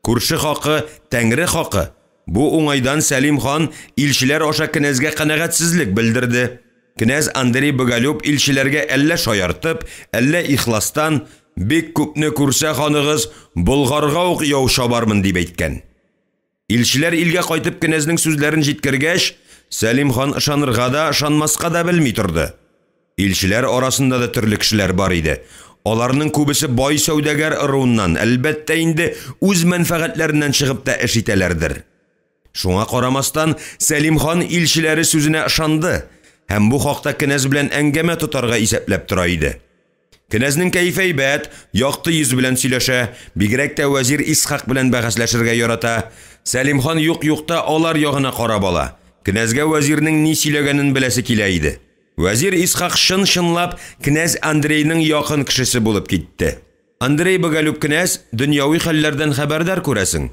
Күрше хакы, тәңре хакы. Бу уңайдан Сәлим хан илчеләр аша кенәзгә канәгатьсезлек белдерде. Кенәз Андрей Боголюб илчеләргә әллә шаяртып, әллә ихластан бик күпне күрсә ханыгыз Болгарга ук яу чабармын дип әйткән. Илчеләр илгә кайтып кенәзнең сүзләрен җиткергәч, Сәлим хан ышанырга да, ышанмаска да белми торды. Илчеләр арасында да төрле кешеләр бар иде. Аларның күбесе бай сәүдәгәр ыруыннан, әлбәттә инде, үз мәнфәгатьләреннән чыгып та эш итәләрдер. Шуңа карамастан, Сәлим хан илчеләре сүзенә ышанды һәм бу хакта кенәз белән әңгәмә тотарга исәпләп тора иде. Кенәзнең кәефе әйбәт, якты йөз белән сөйләшә, бигрәк тә вәзир Исхак белән бәхәсләшергә ярата. Сәлим хан юк-юкта алар ягына карап ала. Кенәзгә вәзирнең ни сөйләгәнен беләсе килә иде. Вәзир Исхак чын-чынлап кнәз Андрейның якын кешесе булып китте. Андрей Боголюб кнәз дөньяви хәлләрдән хәбәрдар күрәсең.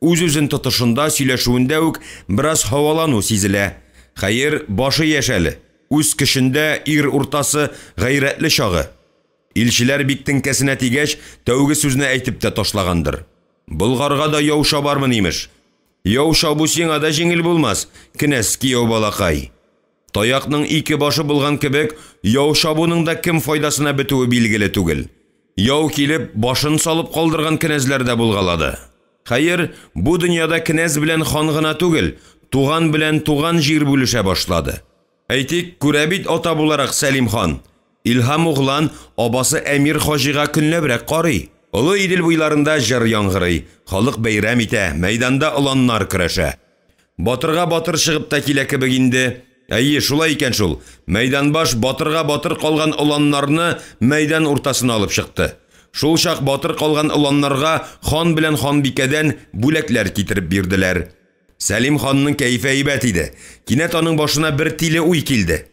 Үз-үзен тотышында, сөйләшүендә үк бераз һавалану сизелә. Хәер, башы яшь әле. Үз көчендә, ир уртасы, гайрәтле чагы. Илчеләр бик теңкәсенә тигәч, тәүге сүзне әйтеп тә ташлагандыр. Болгарга да яу чабармын имеш. Яу чабу сиңа да җиңел булмас, кнәз кияү балакай. Таякның ике башы булган кебек, яу чабуның да кем файдасына бетүе билгеле түгел. Яу килеп, башын салып калдырган кенәзләр дә булгалады. Хәер, бу дөньяда кенәз белән хан гына түгел, туган белән туган җир бүлешә башлады. Әйтик, күрә бит ата буларак Сәлим хан. Илһам углан абасы Әмир Хаҗига көнләбрәк карый. Олы Идел буйларында җыр яңгырый, халык бәйрәм итә, мәйданда оланнар көрәшә. Батырга батыр чыгып та килә кебек инде. Әйе, шулай икән шул. Мәйданбаш батырга батыр калган оланнарны мәйдан уртасына алып чыкты. Шул чак батыр калган оланнарга хан белән ханбикәдән бүләкләр китереп бирделәр. Сәлим ханның кәефе әйбәт иде. Кинәт аның башына бер тиле уй килде.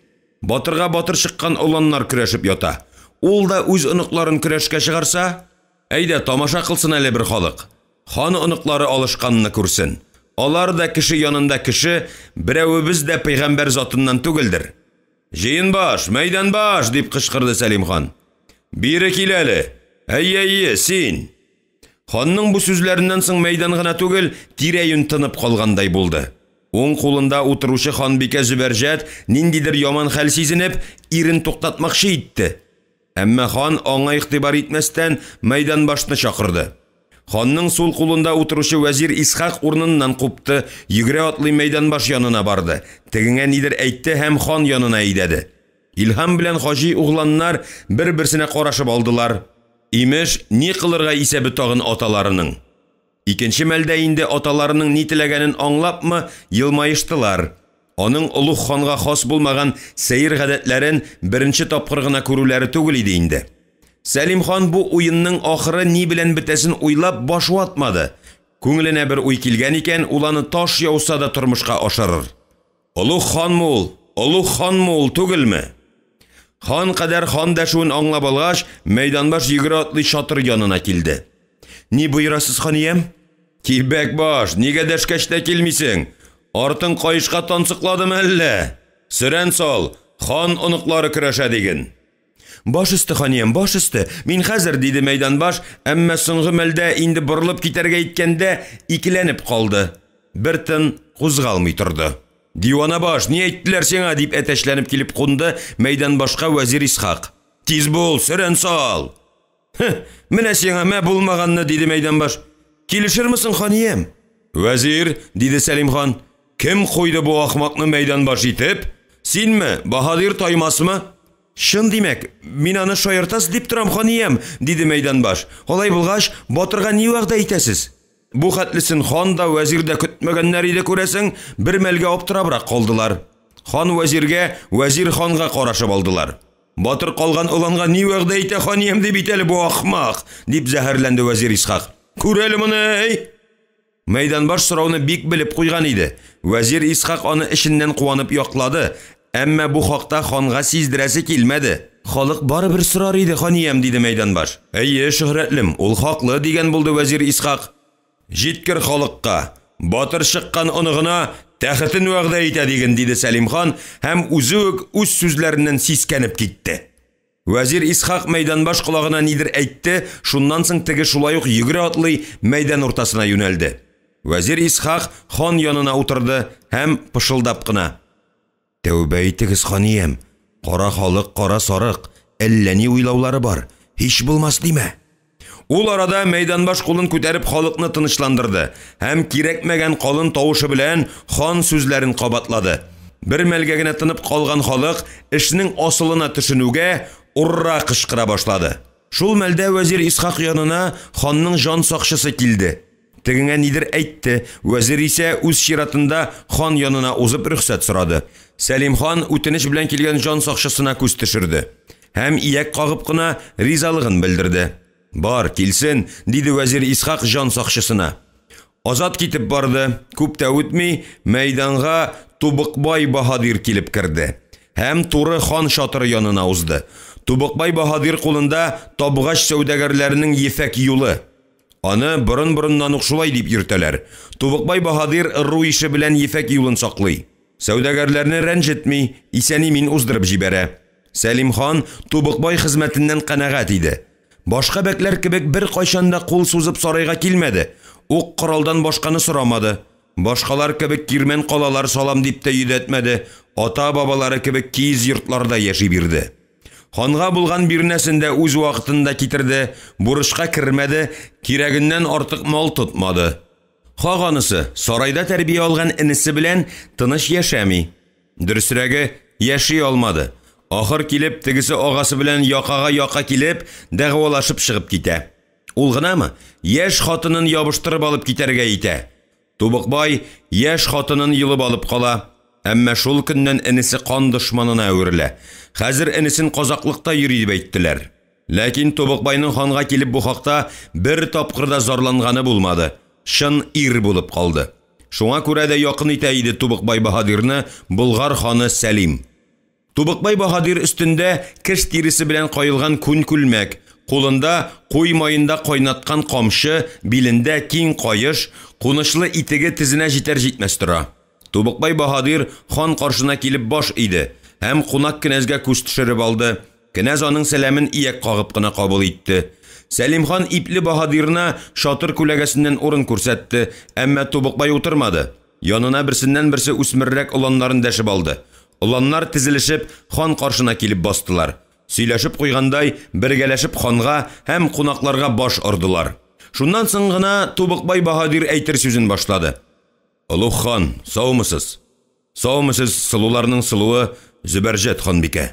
Батырга батыр чыккан оланнар көрәшеп ята. Ул да үз оныкларын көрәшкә чыгарса, әйдә тамаша кылсын әле бер халык. Хан оныклары алышканны күрсен. Алар да кеше янында кеше, берәвебез дә пәйгамбәр затыннан түгелдер. Җыен баш, мәйдан баш, дип кычкырды Сәлим хан. Бире кил әле. Әйе, әйе, син. Ханның бу сүзләреннән соң мәйдан гына түгел, тирә-юнь тынып калгандай булды. Уң кулында утыручы ханбикә Зөбәрҗәт ниндидер яман хәл сизенеп, ирен туктатмакчы итте. Әмма хан аңа игътибар итмәстән мәйдан башны чакырды. Ханның сул кулында утыручы вәзир Исхак урыныннан купты, йөгерә атлый мәйдан баш янына барды. Тегеңә нидер әйтте һәм хан янына әйдәде. Илһам белән Хаҗи угланнар бер-берсенә карашып алдылар. Имеш, ни кылырга исәбе тагын аталарының. Икенче мәлдә инде аталарының ни теләгәнен аңлапмы, елмаештылар. Аның олуг ханга хас булмаган сәер гадәтләрен беренче тапкыр гына күрүләре түгел иде инде. Сәлим хан бу уенның ахыры ни белән бетәсен уйлап баш ватмады. Күңеленә бер уй килгән икән, ул аны таш яуса да тормышка ашырыр. Олуг ханмы ул, олуг ханмы ул түгелме? Хан кадәр хан дәшүен аңлап алгач, мәйданбаш йөгерә атлый чатыр янына килде. Ни боерасыз, ханиям? Кибәк баш, нигә дәшкәч тә килмисең? Артың каешка тансыкладымы әллә? Сөрән сал, хан оныклары көрәшә диген. Баш өсте, ханиям, баш өсте. Мин хәзер, диде мәйданбаш, әмма соңгы мәлдә инде борылып китәргә иткәндә икеләнеп калды. Бер тын кузгалмый торды. Дивана баш, ни әйттеләр сиңа? дип әтәчләнеп килеп кунды мәйданбашка вәзир Исхак. Тиз бул, сөрән сал! Һе, менә сиңа мә булмаганны, диде мәйданбаш. Килешерме соң, ханиям? Вәзир, диде Сәлим хан, кем куйды бу ахмакны мәйданбаш итеп? Синме, баһадир Таймасмы? Чын димәк, мин аны шаяртасыз дип торам, ханиям, диде мәйданбаш. Алай булгач, батырга ни вәгъдә итәсез? Бу хәтлесен хан да, вәзир дә көтмәгәннәр иде, күрәсең, бер мәлгә аптырабрак калдылар. Хан вәзиргә, вәзир ханга карашып алдылар. Батыр калган оланга ни вәгъдә итә ханиям ди бит әле бу ахмак, дип зәһәрләнде вәзир Исхак. Күр әле моны, әй! Мәйданбаш сорауны бик белеп куйган иде. Вәзир Исхак аны эченнән куанып яклады, әмма бу хакта ханга сиздерәсе килмәде. Халык барыбер сорар иде, ханиям, диде мәйданбаш. Әйе, шөһрәтлем, ул хаклы, дигән булды вәзир Исхак. Җиткер халыкка, батыр чыккан оныгына тәхетен вәгъдә итә диген, диде Сәлим хан һәм үзе үк үз сүзләреннән сискәнеп китте. Вәзир Исхак мәйданбаш колагына нидер әйтте, шуннан соң теге шулай ук йөгерә-атлый мәйдан уртасына юнәлде. Вәзир Исхак хан янына утырды һәм пышылдап кына. Тәүбә итегез, ханиям, кара халык, кара сарык, әллә ни уйлаулары бар, һич булмас димә. Ул арада мәйданбаш кулын күтәреп халыкны тынычландырды һәм кирәкмәгән калын тавышы белән хан сүзләрен кабатлады. Бер мәлгә генә тынып калган халык эшнең асылына төшенүгә урра кычкыра башлады. Шул мәлдә вәзир Исхак янына ханның җан сакчысы килде. Тегеңә нидер әйтте, вәзир исә үз чиратында хан янына узып рөхсәт сорады. Сәлим хан үтенеч белән килгән җан сакчысына күз төшерде һәм ияк кагып кына ризалыгын белдерде. Бар, килсен, диде вәзир Исхак җан сакчысына. Азат китеп барды. Күп тә үтми, мәйданга Тубыкбай баһадир килеп керде һәм туры хан чатыры янына узды. Тубыкбай баһадир кулында табгач сәүдәгәрләренең ефәк юлы. Аны борын-борыннан ук шулай дип йөртәләр. Тубыкбай баһадир ыру ише белән ефәк юлын саклый. Сәүдәгәрләрне рәнҗетми, исән-имин уздырып җибәрә. Сәлим хан Тубыкбай хезмәтеннән канәгать иде. Башка бәкләр кебек беркайчан да кул сузып сарайга килмәде, ук-коралдан башканы сорамады. Башкалар кебек кирмән калалар салам дип тә йөдәтмәде, ата-бабалары кебек киез йортларда яши бирде. Ханга булган бирнәсен дә үз вакытында китерде, бурычка кермәде, кирәгеннән артык мал тотмады. Хак анысы, сарайда тәрбия алган энесе белән тыныч яшәми. Дөресрәге, яши алмады. Ахыр килеп, тегесе агасы белән якага-яка килеп, дәгъвалашып чыгып китә. Ул гынамы, яшь хатынын ябыштырып алып китәргә итә. Тубыкбай яшь хатынын йолып алып кала. Әмма шул көннән энесе кан дошманына әверелә. Хәзер энесен казаклыкта йөри дип әйттеләр. Ләкин Тубыкбайның ханга килеп бу хакта бер тапкыр да зарланганы булмады. Чын ир булып калды. Шуңа күрә дә якын итә иде Тубыкбай баһадирны Болгар ханы Сәлим. Тубыкбай баһадир өстендә кеш тиресе белән каелган күн күлмәк, кулында куй маенда кайнаткан камчы, билендә киң каеш, кунычлы итеге тезенә җитәр-җитмәс тора. Тубыкбай баһадир хан каршына килеп баш иде һәм кунак кенәзгә күз төшереп алды. Кенәз аның сәламен ияк кагып кына кабул итте. Сәлим хан ипле баһадирына чатыр күләгәсеннән урын күрсәтте, әмма Тубыкбай утырмады. Янына берсеннән-берсе үсмеррәк оланнарын дәшеп алды. Оланнар тезелешеп хан каршына килеп бастылар. Сөйләшеп куйгандай, бергәләшеп ханга һәм кунакларга баш ордылар. Шуннан соң гына Тубыкбай баһадир әйтер сүзен башлады. Олуг хан, саумысыз? Саумысыз, сылуларның сылуы Зөбәрҗәт ханбикә?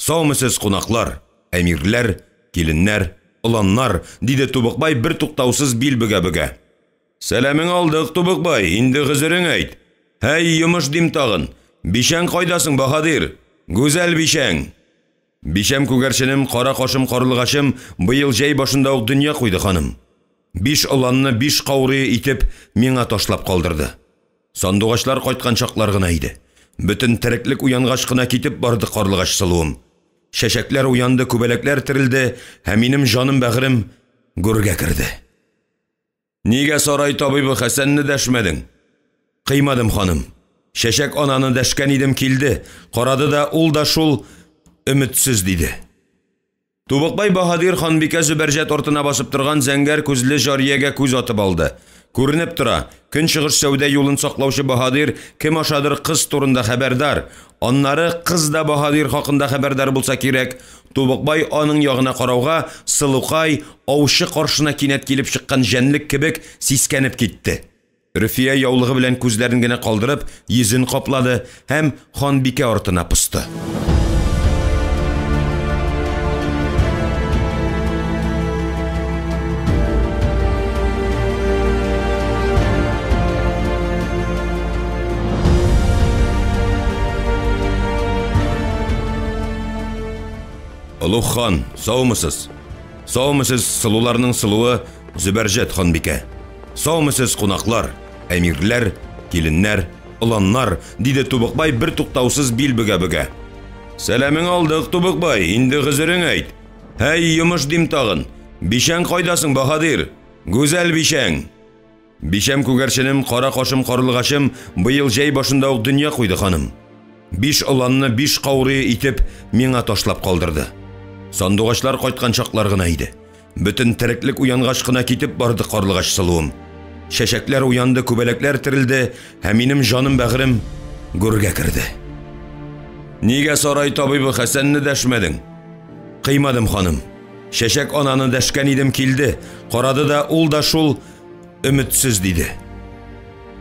Саумысыз, кунаклар, әмирләр, киленнәр, оланнар? диде Тубыкбай бертуктаусыз бил бөгә-бөгә. Сәламең алдык, Тубыкбай, инде гозерең әйт. Һәй, йомыш дим тагын. Бичәң кайда соң, баһадир? Гүзәл бичәң! Бичәм күгәрченем, кара кашым карлыгачым быел җәй башында ук дөнья куйды, ханым. Биш оланны биш каурые итеп миңа ташлап калдырды. Сандугачлар кайткан чаклар гына иде. Бөтен тереклек уянгач кына китеп барды карлыгач сылуым. Чәчәкләр уянды, күбәләкләр терелде, һәм минем җаным-бәгырем гүргә керде. Нигә сарай табибы Хәсәнне дәшмәдең? Кыймадым, ханым. Чәчәк ананы дәшкән идем, килде. Карады да, ул да шул өметсез, диде. Тубыкбай баһадир ханбикә Зөбәрҗәт артына басып торган зәңгәр күзле җариягә күз атып алды. Күренеп тора, көнчыгыш сәүдә юлын саклаучы баһадир кем ашадыр кыз турында хәбәрдар. Аннары кыз да баһадир хакында хәбәрдар булса кирәк. Тубыкбай аның ягына карауга, сылукай, аучы каршына кинәт килеп чыккан җәнлек кебек, сискәнеп китте. Рөфия яулыгы белән күзләрен генә калдырып, йөзен каплады һәм ханбикә артына посты. Олуг хан, саумысыз? Саумысыз, сылуларның сылуы Зөбәрҗәт ханбикә. Саумысыз, кунаклар, әмирләр, киленнәр, оланнар, диде Тубыкбай бер туктаусыз бил бөгә-бөгә. Сәламең алдык, Тубыкбай, инде гозерең әйт. Һәй, йомыш дим тагын. Бичәң кайда соң, баһадир? Гүзәл бичәң! Бичәм күгәрченем, кара кашым карлыгачым быел җәй башында ук дөнья куйды, ханым. Биш оланны биш каурые итеп миңа ташлап калдырды. Сандугачлар кайткан чаклар гына иде. Бөтен тереклек уянгач кына китеп барды карлыгач сылуым. Чәчәкләр уянды, күбәләкләр терелде, һәм минем җаным-бәгырем гүргә керде. Нигә сарай табибы Хәсәнне дәшмәдең? Кыймадым, ханым. Чәчәк ананы дәшкән идем, килде. Карады да, ул да шул өметсез, диде.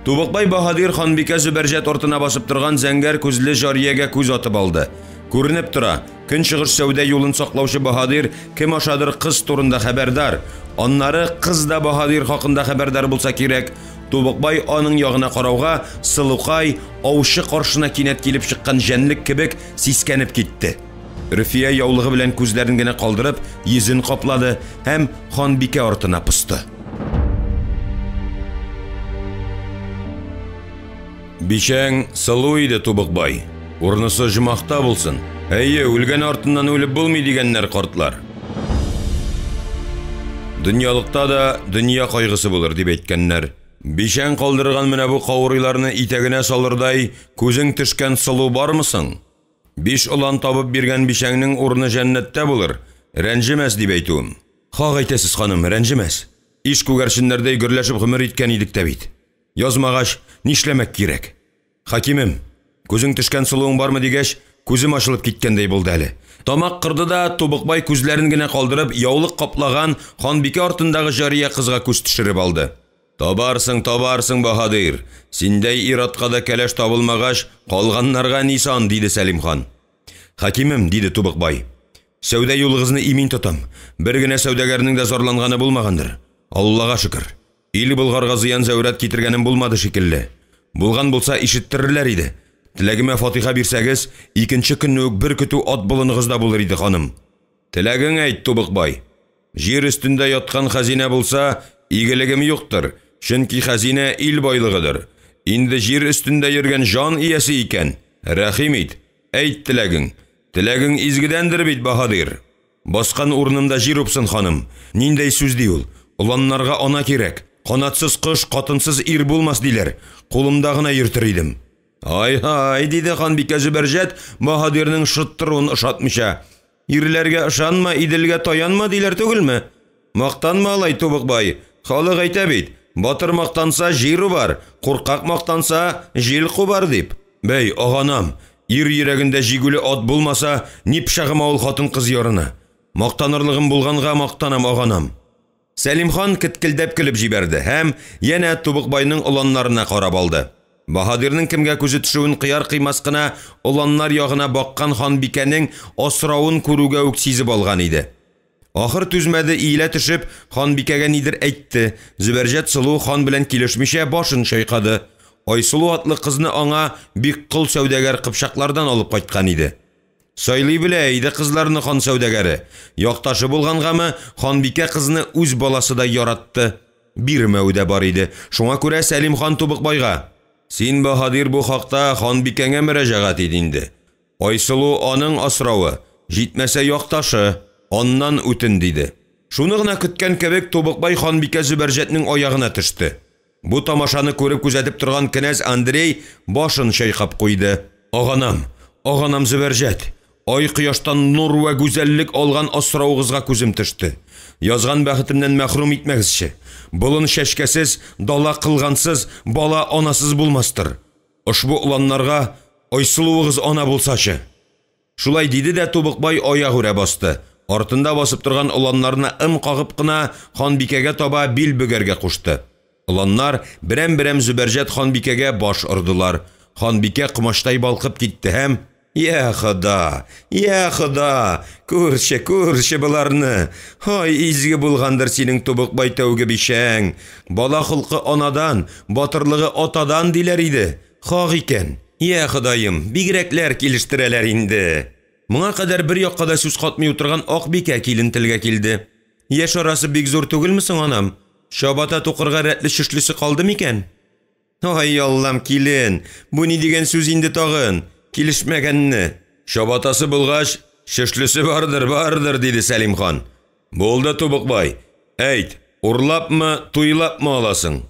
Тубыкбай баһадир ханбикә Зөбәрҗәт артына басып торган зәңгәр күзле җариягә күз атып алды. Күренеп тора, көнчыгыш сәүдә юлын саклаучы баһадир кем ашадыр кыз турында хәбәрдар. Аннары кыз да баһадир хакында хәбәрдар булса кирәк. Тубыкбай аның ягына карауга, сылукай, аучы каршына кинәт килеп чыккан җәнлек кебек, сискәнеп китте. Рөфия яулыгы белән күзләрен генә калдырып, йөзен каплады һәм ханбикә артына посты. Бичәң сылу иде, Тубыкбай. Урнысы оҗмахта булсын. Әйе, үлгән артыннан үлеп булмый дигәннәр картлар. Дөньялыкта да дөнья кайгысы булыр, дип әйткәннәр. Бичәң калдырган менә бу каурыйларны итәгенә салырдай күзең төшкән сылу бармы соң? Биш олан табып биргән бичәңнең урыны җәннәттә булыр, рәнҗемәс дип әйтүем. Хак әйтәсез, ханым, рәнҗемәс. Иш күгәрченнәрдәй гөрләшеп гомер иткән идек тә бит. Язмагач, нишләмәк кирәк? Хакимем, күзең төшкән сылуың бармы дигәч, күзем ачылып киткәндәй булды әле. Тамак кырды да, Тубыкбай күзләрен генә калдырып, яулык каплаган ханбикә артындагы җария кызга күз төшереп алды. Табарсың, табарсың, баһадир. Синдәй ир-атка да кәләш табылмагач, калганнарга ни сан, диде Сәлим хан. Хакимем, диде Тубыкбай. Сәүдә юлыгызны имин тотам. Бер генә сәүдәгәрнең дә зарланганы булмагандыр. Аллага шөкер. Ил Болгарга зыян-зәүрәт китергәнем булмады шикелле. Булган булса, ишеттерерләр иде. Теләгемә фатиха бирсәгез, икенче көнне үк бер көтү ат болыныгызда булыр иде, ханым. Теләгең әйт, Тубыкбай. Җир өстендә яткан хәзинә булса, игелегем юктыр, чөнки хәзинә ил байлыгыдыр. Инде җир өстендә йөргән җан иясе икән, рәхим ит, әйт теләгең. Теләгең изгедәндер бит, баһадир. Баскан урынымда җир упсын, ханым. Ниндәй сүз ди ул? Оланнарга ана кирәк. Канатсыз кош, катынсыз ир булмас, диләр. Кулымда гына йөртер идем. Ай-һай, диде ханбикә Зөбәрҗәт, баһадирның шыттыруын ошатмыйча. Ирләргә ышанма, Иделгә таянма, диләр түгелме? Мактанма алай, Тубыкбай. Халык әйтә бит, батыр мактанса, җир убар, куркак мактанса, җил кубар, дип. Бәй, аганам, ир йөрәгендә җигүле ат булмаса, ни пычагыма ул хатын-кыз ярына? Мактанырлыгым булганга мактанам, аганам. Сәлим хан кеткелдәп көлеп җибәрде һәм янә Тубыкбайның оланнарына карап алды. Баһадирның кемгә күзе төшүен кыяр-кыймас кына оланнар ягына баккан ханбикәнең асравын күрүгә үк сизеп алган иде. Ахыр түзмәде, иелә төшеп, ханбикәгә нидер әйтте. Зөбәрҗәт сылу хан белән килешмичә башын чайкады. Айсылу атлы кызны аңа Биккол сәүдәгәр кыпчаклардан алып кайткан иде. Сайлый белә иде кызларны хан сәүдәгәре. Якташы булгангамы, ханбикә кызны үз баласыдай яратты. Бирмәү дә бар иде. Шуңа күрә Сәлим хан Тубыкбайга: Син, баһадир, бу хакта ханбикәңә мөрәҗәгать ит инде. Айсылу аның асравы, җитмәсә якташы, аннан үтен, диде. Шуны гына көткән кебек, Тубыкбай ханбикә Зөбәрҗәтнең аягына төште. Бу тамашаны күреп күзәтеп торган кенәз Андрей башын чайкап куйды. Аганам, аганам Зөбәрҗәт, ай кояштан нур вә гүзәллек алган асрауыгызга күзем төште. Язган бәхетемнән мәхрүм итмәгезче. Болын чәчкәсез, дала кылгансыз, бала анасыз булмастыр. Ошбу оланнарга Айсылуыгыз ана булсачы. Шулай диде дә Тубыкбай аягүрә басты. Артында басып торган оланнарына ым кагып кына ханбикәгә таба бил бөгәргә кушты. Оланнар берәм-берәм Зөбәрҗәт ханбикәгә баш ордылар. Ханбикә комачтай балкып китте һәм: «Йа Хода! Йа Хода! Күрче, күрче боларны! Һай, изге булгандыр синең Тубыкбай тәүге бичәң! Бала холкы анадан, батырлыгы атадан диләр иде. Хак икән! Йа Ходаем, бигрәкләр килештерәләр инде!» Моңа кадәр бер якка да сүз катмый утырган Акбикә килен телгә килде. «Яшь арасы бик зур түгелме соң, анам? Чабата тукырга рәтле шөшлесе калды микән?» «Ай, Аллам, килен, бу ни дигән сүз инде тагын? Килешмәгәнне!» «Чабатасы булгач, шөшлесе бардыр, бардыр», – диде Сәлим хан. «Булды, Тубыкбай, әйт, урлапмы, туйлапмы аласың?»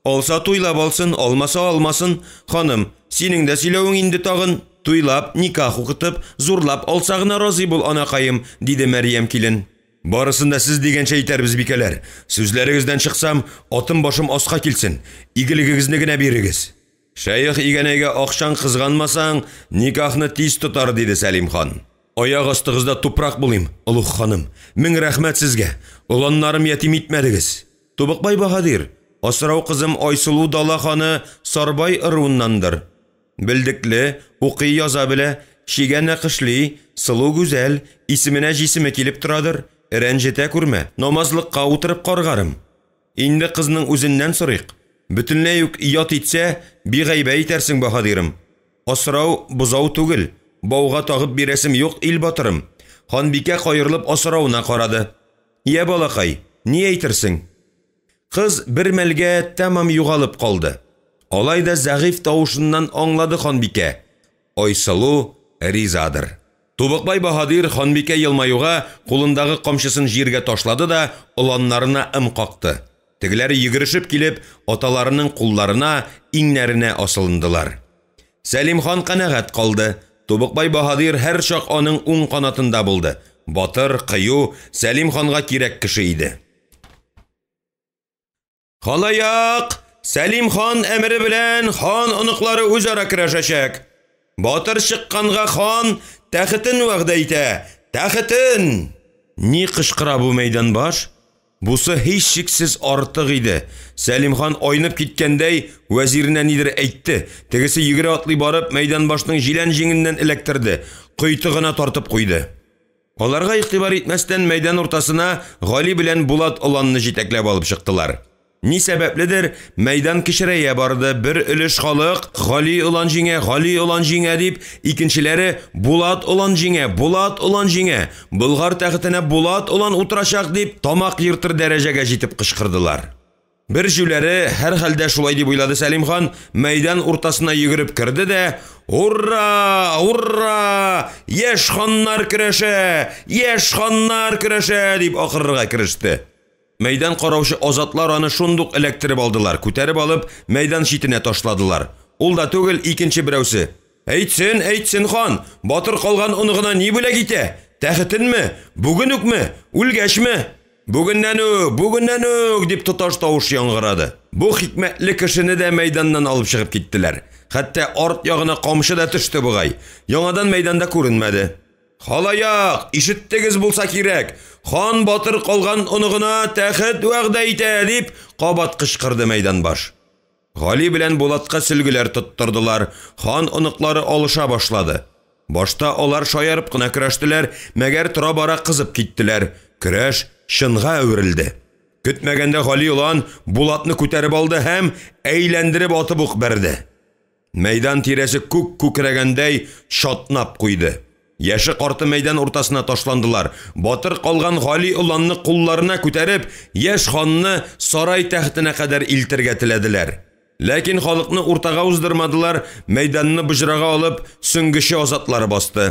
«Алса туйлап алсын, алмаса алмасын, ханым, синең дә сөйләвең инде тагын, туйлап, никах укытып, зурлап алса гына разый бул, анакаем», – диде Мәрьям килен. «Барысын да сез дигәнчә итәрбез, бикәләр. Сүзләрегездән чыксам, атым башым аска килсен. Игелегегезне генә бирегез». «Шәех Игәнәйгә акчаң кызганмасаң, никахны тиз тотар», – диде Сәлим хан. «Аяк астыгызда тупрак булыйм, олуг ханым. Мең рәхмәт сезгә. Оланнарым ятим итмәдегез. Тубыкбай баһадир, асрау кызым Айсылу дала ханы Сарбай ыруыннандыр. Белдекле, укый яза белә, чигә нәкышли, сылу гүзәл, исеменә җисеме килеп торадыр, рәнҗетә күрмә, намазлыкка утырып каргарым. Инде кызның үзеннән сорыйк. Бөтенләй үк ят итсә, бигайбә итәрсең, баһадирым. Асрау бозау түгел, бауга тагып бирәсем юк, ил батырым. Ханбикә каерылып асрауына карады. Йә, балакай, ни әйтерсең? Кыз бер мәлгә тәмам югалып калды. Алай да зәгыйфь тавышыннан аңлады ханбикә, Айсылу ризадыр. Тубыкбай баһадир ханбикә елмаюга кулындагы камчысын җиргә ташлады да оланнарына ым какты. Тегеләре йөгерешеп килеп, аталарының кулларына, иңнәренә асылындылар. Сәлим хан канәгать калды. Тубыкбай баһадир һәрчак аның уң канатында булды. Батыр, кыю, Сәлим ханга кирәк кеше иде. Халаяк! Сәлим хан әмере белән хан оныклары үзара көрәшәчәк. Батыр чыкканга хан тәхетен вәгъдә итә. Тәхетен! Ни кычкыра бу мәйданбаш? Бусы һичшиксез артык иде. Сәлим хан айнып киткәндәй вәзиренә нидер әйтте. Тегесе йөгерә атлый барып мәйданбашның җилән җиңеннән эләктерде, койтыгына тартып куйды. Аларга игътибар итмәстән мәйдан уртасына Гали белән Булат оланны җитәкләп алып чыктылар. Ни сәбәпледер, мәйдан кечерәя барды. Бер өлеш халык Гали олан җиңә, Гали олан җиңә дип, икенчеләре Булат олан җиңә, Булат олан җиңә, Болгар тәхетенә Булат олан утырачак дип, тамак ертыр дәрәҗәгә җитеп кычкырдылар. Бер җүләре, һәрхәлдә шулай дип уйлады Сәлим хан, мәйдан уртасына йөгереп керде дә: «Ура! Ура! Яшь ханнар көрәшә! Яшь ханнар көрәшә!» – дип акырырга кереште. Мәйдан караучы азатлар аны шундук эләктереп алдылар, күтәреп алып, мәйдан читенә ташладылар. Ул да түгел, икенче берәүсе: «Әйтсен, әйтсен хан, батыр калган оныгына ни бүләк итә? Тәхетенме? Бүген үкме? Үлгәчме?» «Бүгеннән үк, бүгеннән үк!» – дип тоташ тавыш яңгырады. Бу хикмәтле кешене дә мәйданнан алып чыгып киттеләр. Хәтта арт ягына камчы да төште бугай. Яңадан мәйданда күренмәде. «Халаяк, ишеттегез булса кирәк, хан батыр калган оныгына тәхет вәгъдә итә!» – дип кабат кычкырды мәйданбаш. Гали белән Булатка сөлгеләр тоттырдылар, хан оныклары алыша башлады. Башта алар шаярып кына көрәштеләр, мәгәр тора-бара кызып киттеләр. Көрәш чынга әверелде. Көтмәгәндә Гали олан Булатны күтәреп алды һәм әйләндереп атып ук бәрде. Мәйдан тирәсе күк күкрәгәндәй чатнап куйды. Яше карты мәйдан уртасына ташландылар. Батыр калган Гали оланны кулларына күтәреп, яшь ханны сарай тәхетенә кадәр илтергә теләделәр. Ләкин халыкны уртага уздырмадылар, мәйданны боҗрага алып, сөңгече азатлары басты.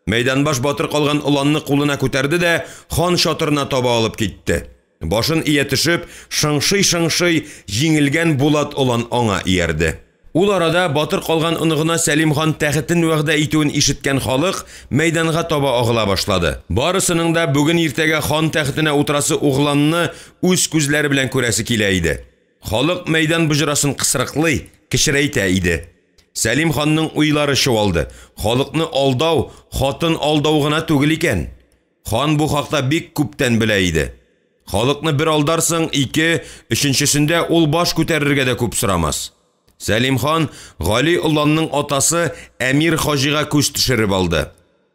Мәйданбаш батыр калган оланны кулына күтәрде дә хан чатырына таба алып китте. Башын ия төшеп, шыңшый-шыңшый җиңелгән Булат олан аңа иярде. Ул арада батыр калган оныгына Сәлим хан тәхетен вәгъдә итүен ишеткән халык мәйданга таба агыла башлады. Барысының да бүген-иртәгә хан тәхетенә утырасы угланны үз күзләре белән күрәсе килә иде. Халык мәйдан боҗрасын кысрыклый, кечерәйтә иде. Сәлим ханның уйлары чуалды. Халыкны алдау, хатын алдау гына түгел икән. Хан бу хакта бик күптән белә иде. Халыкны бер алдарсың, ике, өченчесендә ул баш күтәрергә дә күп сорамас. Сәлим хан Гали оланның атасы Әмир Хаҗига күз төшереп алды.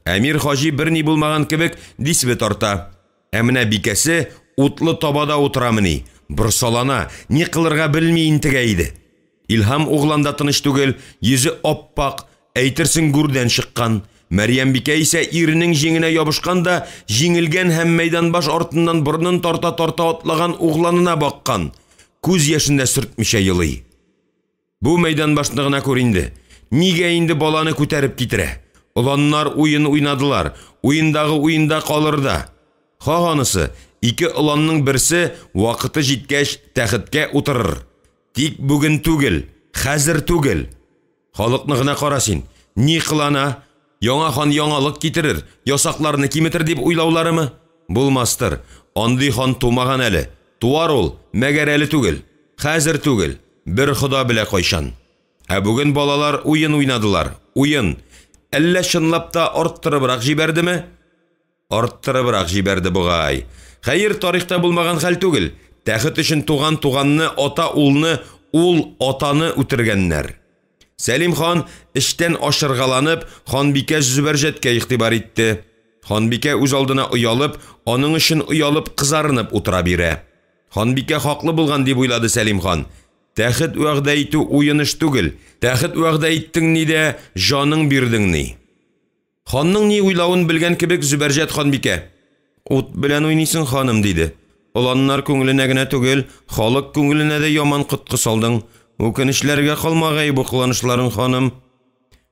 Әмир Хаҗи берни булмаган кебек дисбе тарта. Ә менә бикәсе утлы табада утырамыни, борсалана, ни кылырга белми интегә иде. Илһам углан да тыныч түгел, йөзе ап-ак, әйтерсең гүрдән чыккан. Мәрьям бикә исә иренең җиңенә ябышкан да, җиңелгән һәм мәйданбаш артыннан борынын тарта-тарта атлаган угланына баккан. Күз яшен дә сөртмичә елый. Бу мәйданбашны гына күр инде. Нигә инде баланы күтәреп китерә? Оланнар уен уйнадылар, уендагы уенда калыр да. Хак анысы, ике оланның берсе вакыты җиткәч тәхеткә утырыр. Тик бүген түгел, хәзер түгел. Халыкны гына кара син. Ни кылана? Яңа хан яңалык китерер, ясакларны киметер дип уйлауларымы? Булмастыр. Андый хан тумаган әле. Туар ул, мәгәр әле түгел. Хәзер түгел. Бер Хода белә кайчан. Ә бүген балалар уен уйнадылар. Уен. Әллә чынлап та арттырыбрак җибәрдеме? Арттырыбрак җибәрде бугай. Хәер, тарихта булмаган хәл түгел. Тәхет өчен туган туганны, ата улны, ул атаны үтергәннәр. Сәлим хан эчтән ашыргаланып, ханбикә Зөбәрҗәткә игътибар итте. Ханбикә үз алдына оялып, аның өчен оялып кызарынып утыра бирә. Ханбикә хаклы булган дип уйлады Сәлим хан. Тәхет вәгъдә итү уен эш түгел. Тәхет вәгъдә иттең ни дә, җаның бирдең ни. Ханның ни уйлавын белгән кебек Зөбәрҗәт ханбикә: "Ут белән уйныйсың, ханым", диде. "Оланнар күңеленә генә түгел, халык күңеленә дә яман коткы салдың. Үкенечләргә калмагай бу кыланышларың, ханым".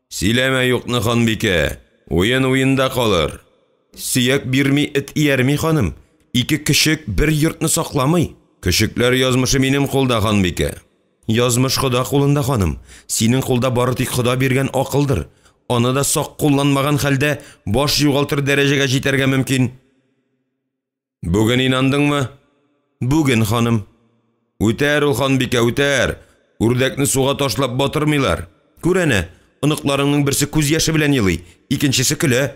"Сөйләмә юкны, ханбикә. Уен уенда калыр. Сөяк бирми эт иярми, ханым. Ике көчек бер йортны сакламый. Көчекләр язмышы минем кулда, ханбикә. Язмыш Хода кулында, ханым. Синең кулда бары тик Хода биргән акылдыр. Аны да сак кулланмаган хәлдә баш югалтыр дәрәҗәгә җитәргә мөмкин. Бүген инандыңмы? Бүген, ханым. Үтәр ул, ханбикә, үтәр. Үрдәкне суга ташлап батырмыйлар. Күр әнә, оныкларыңның берсе күз яше белән елый, икенчесе көлә.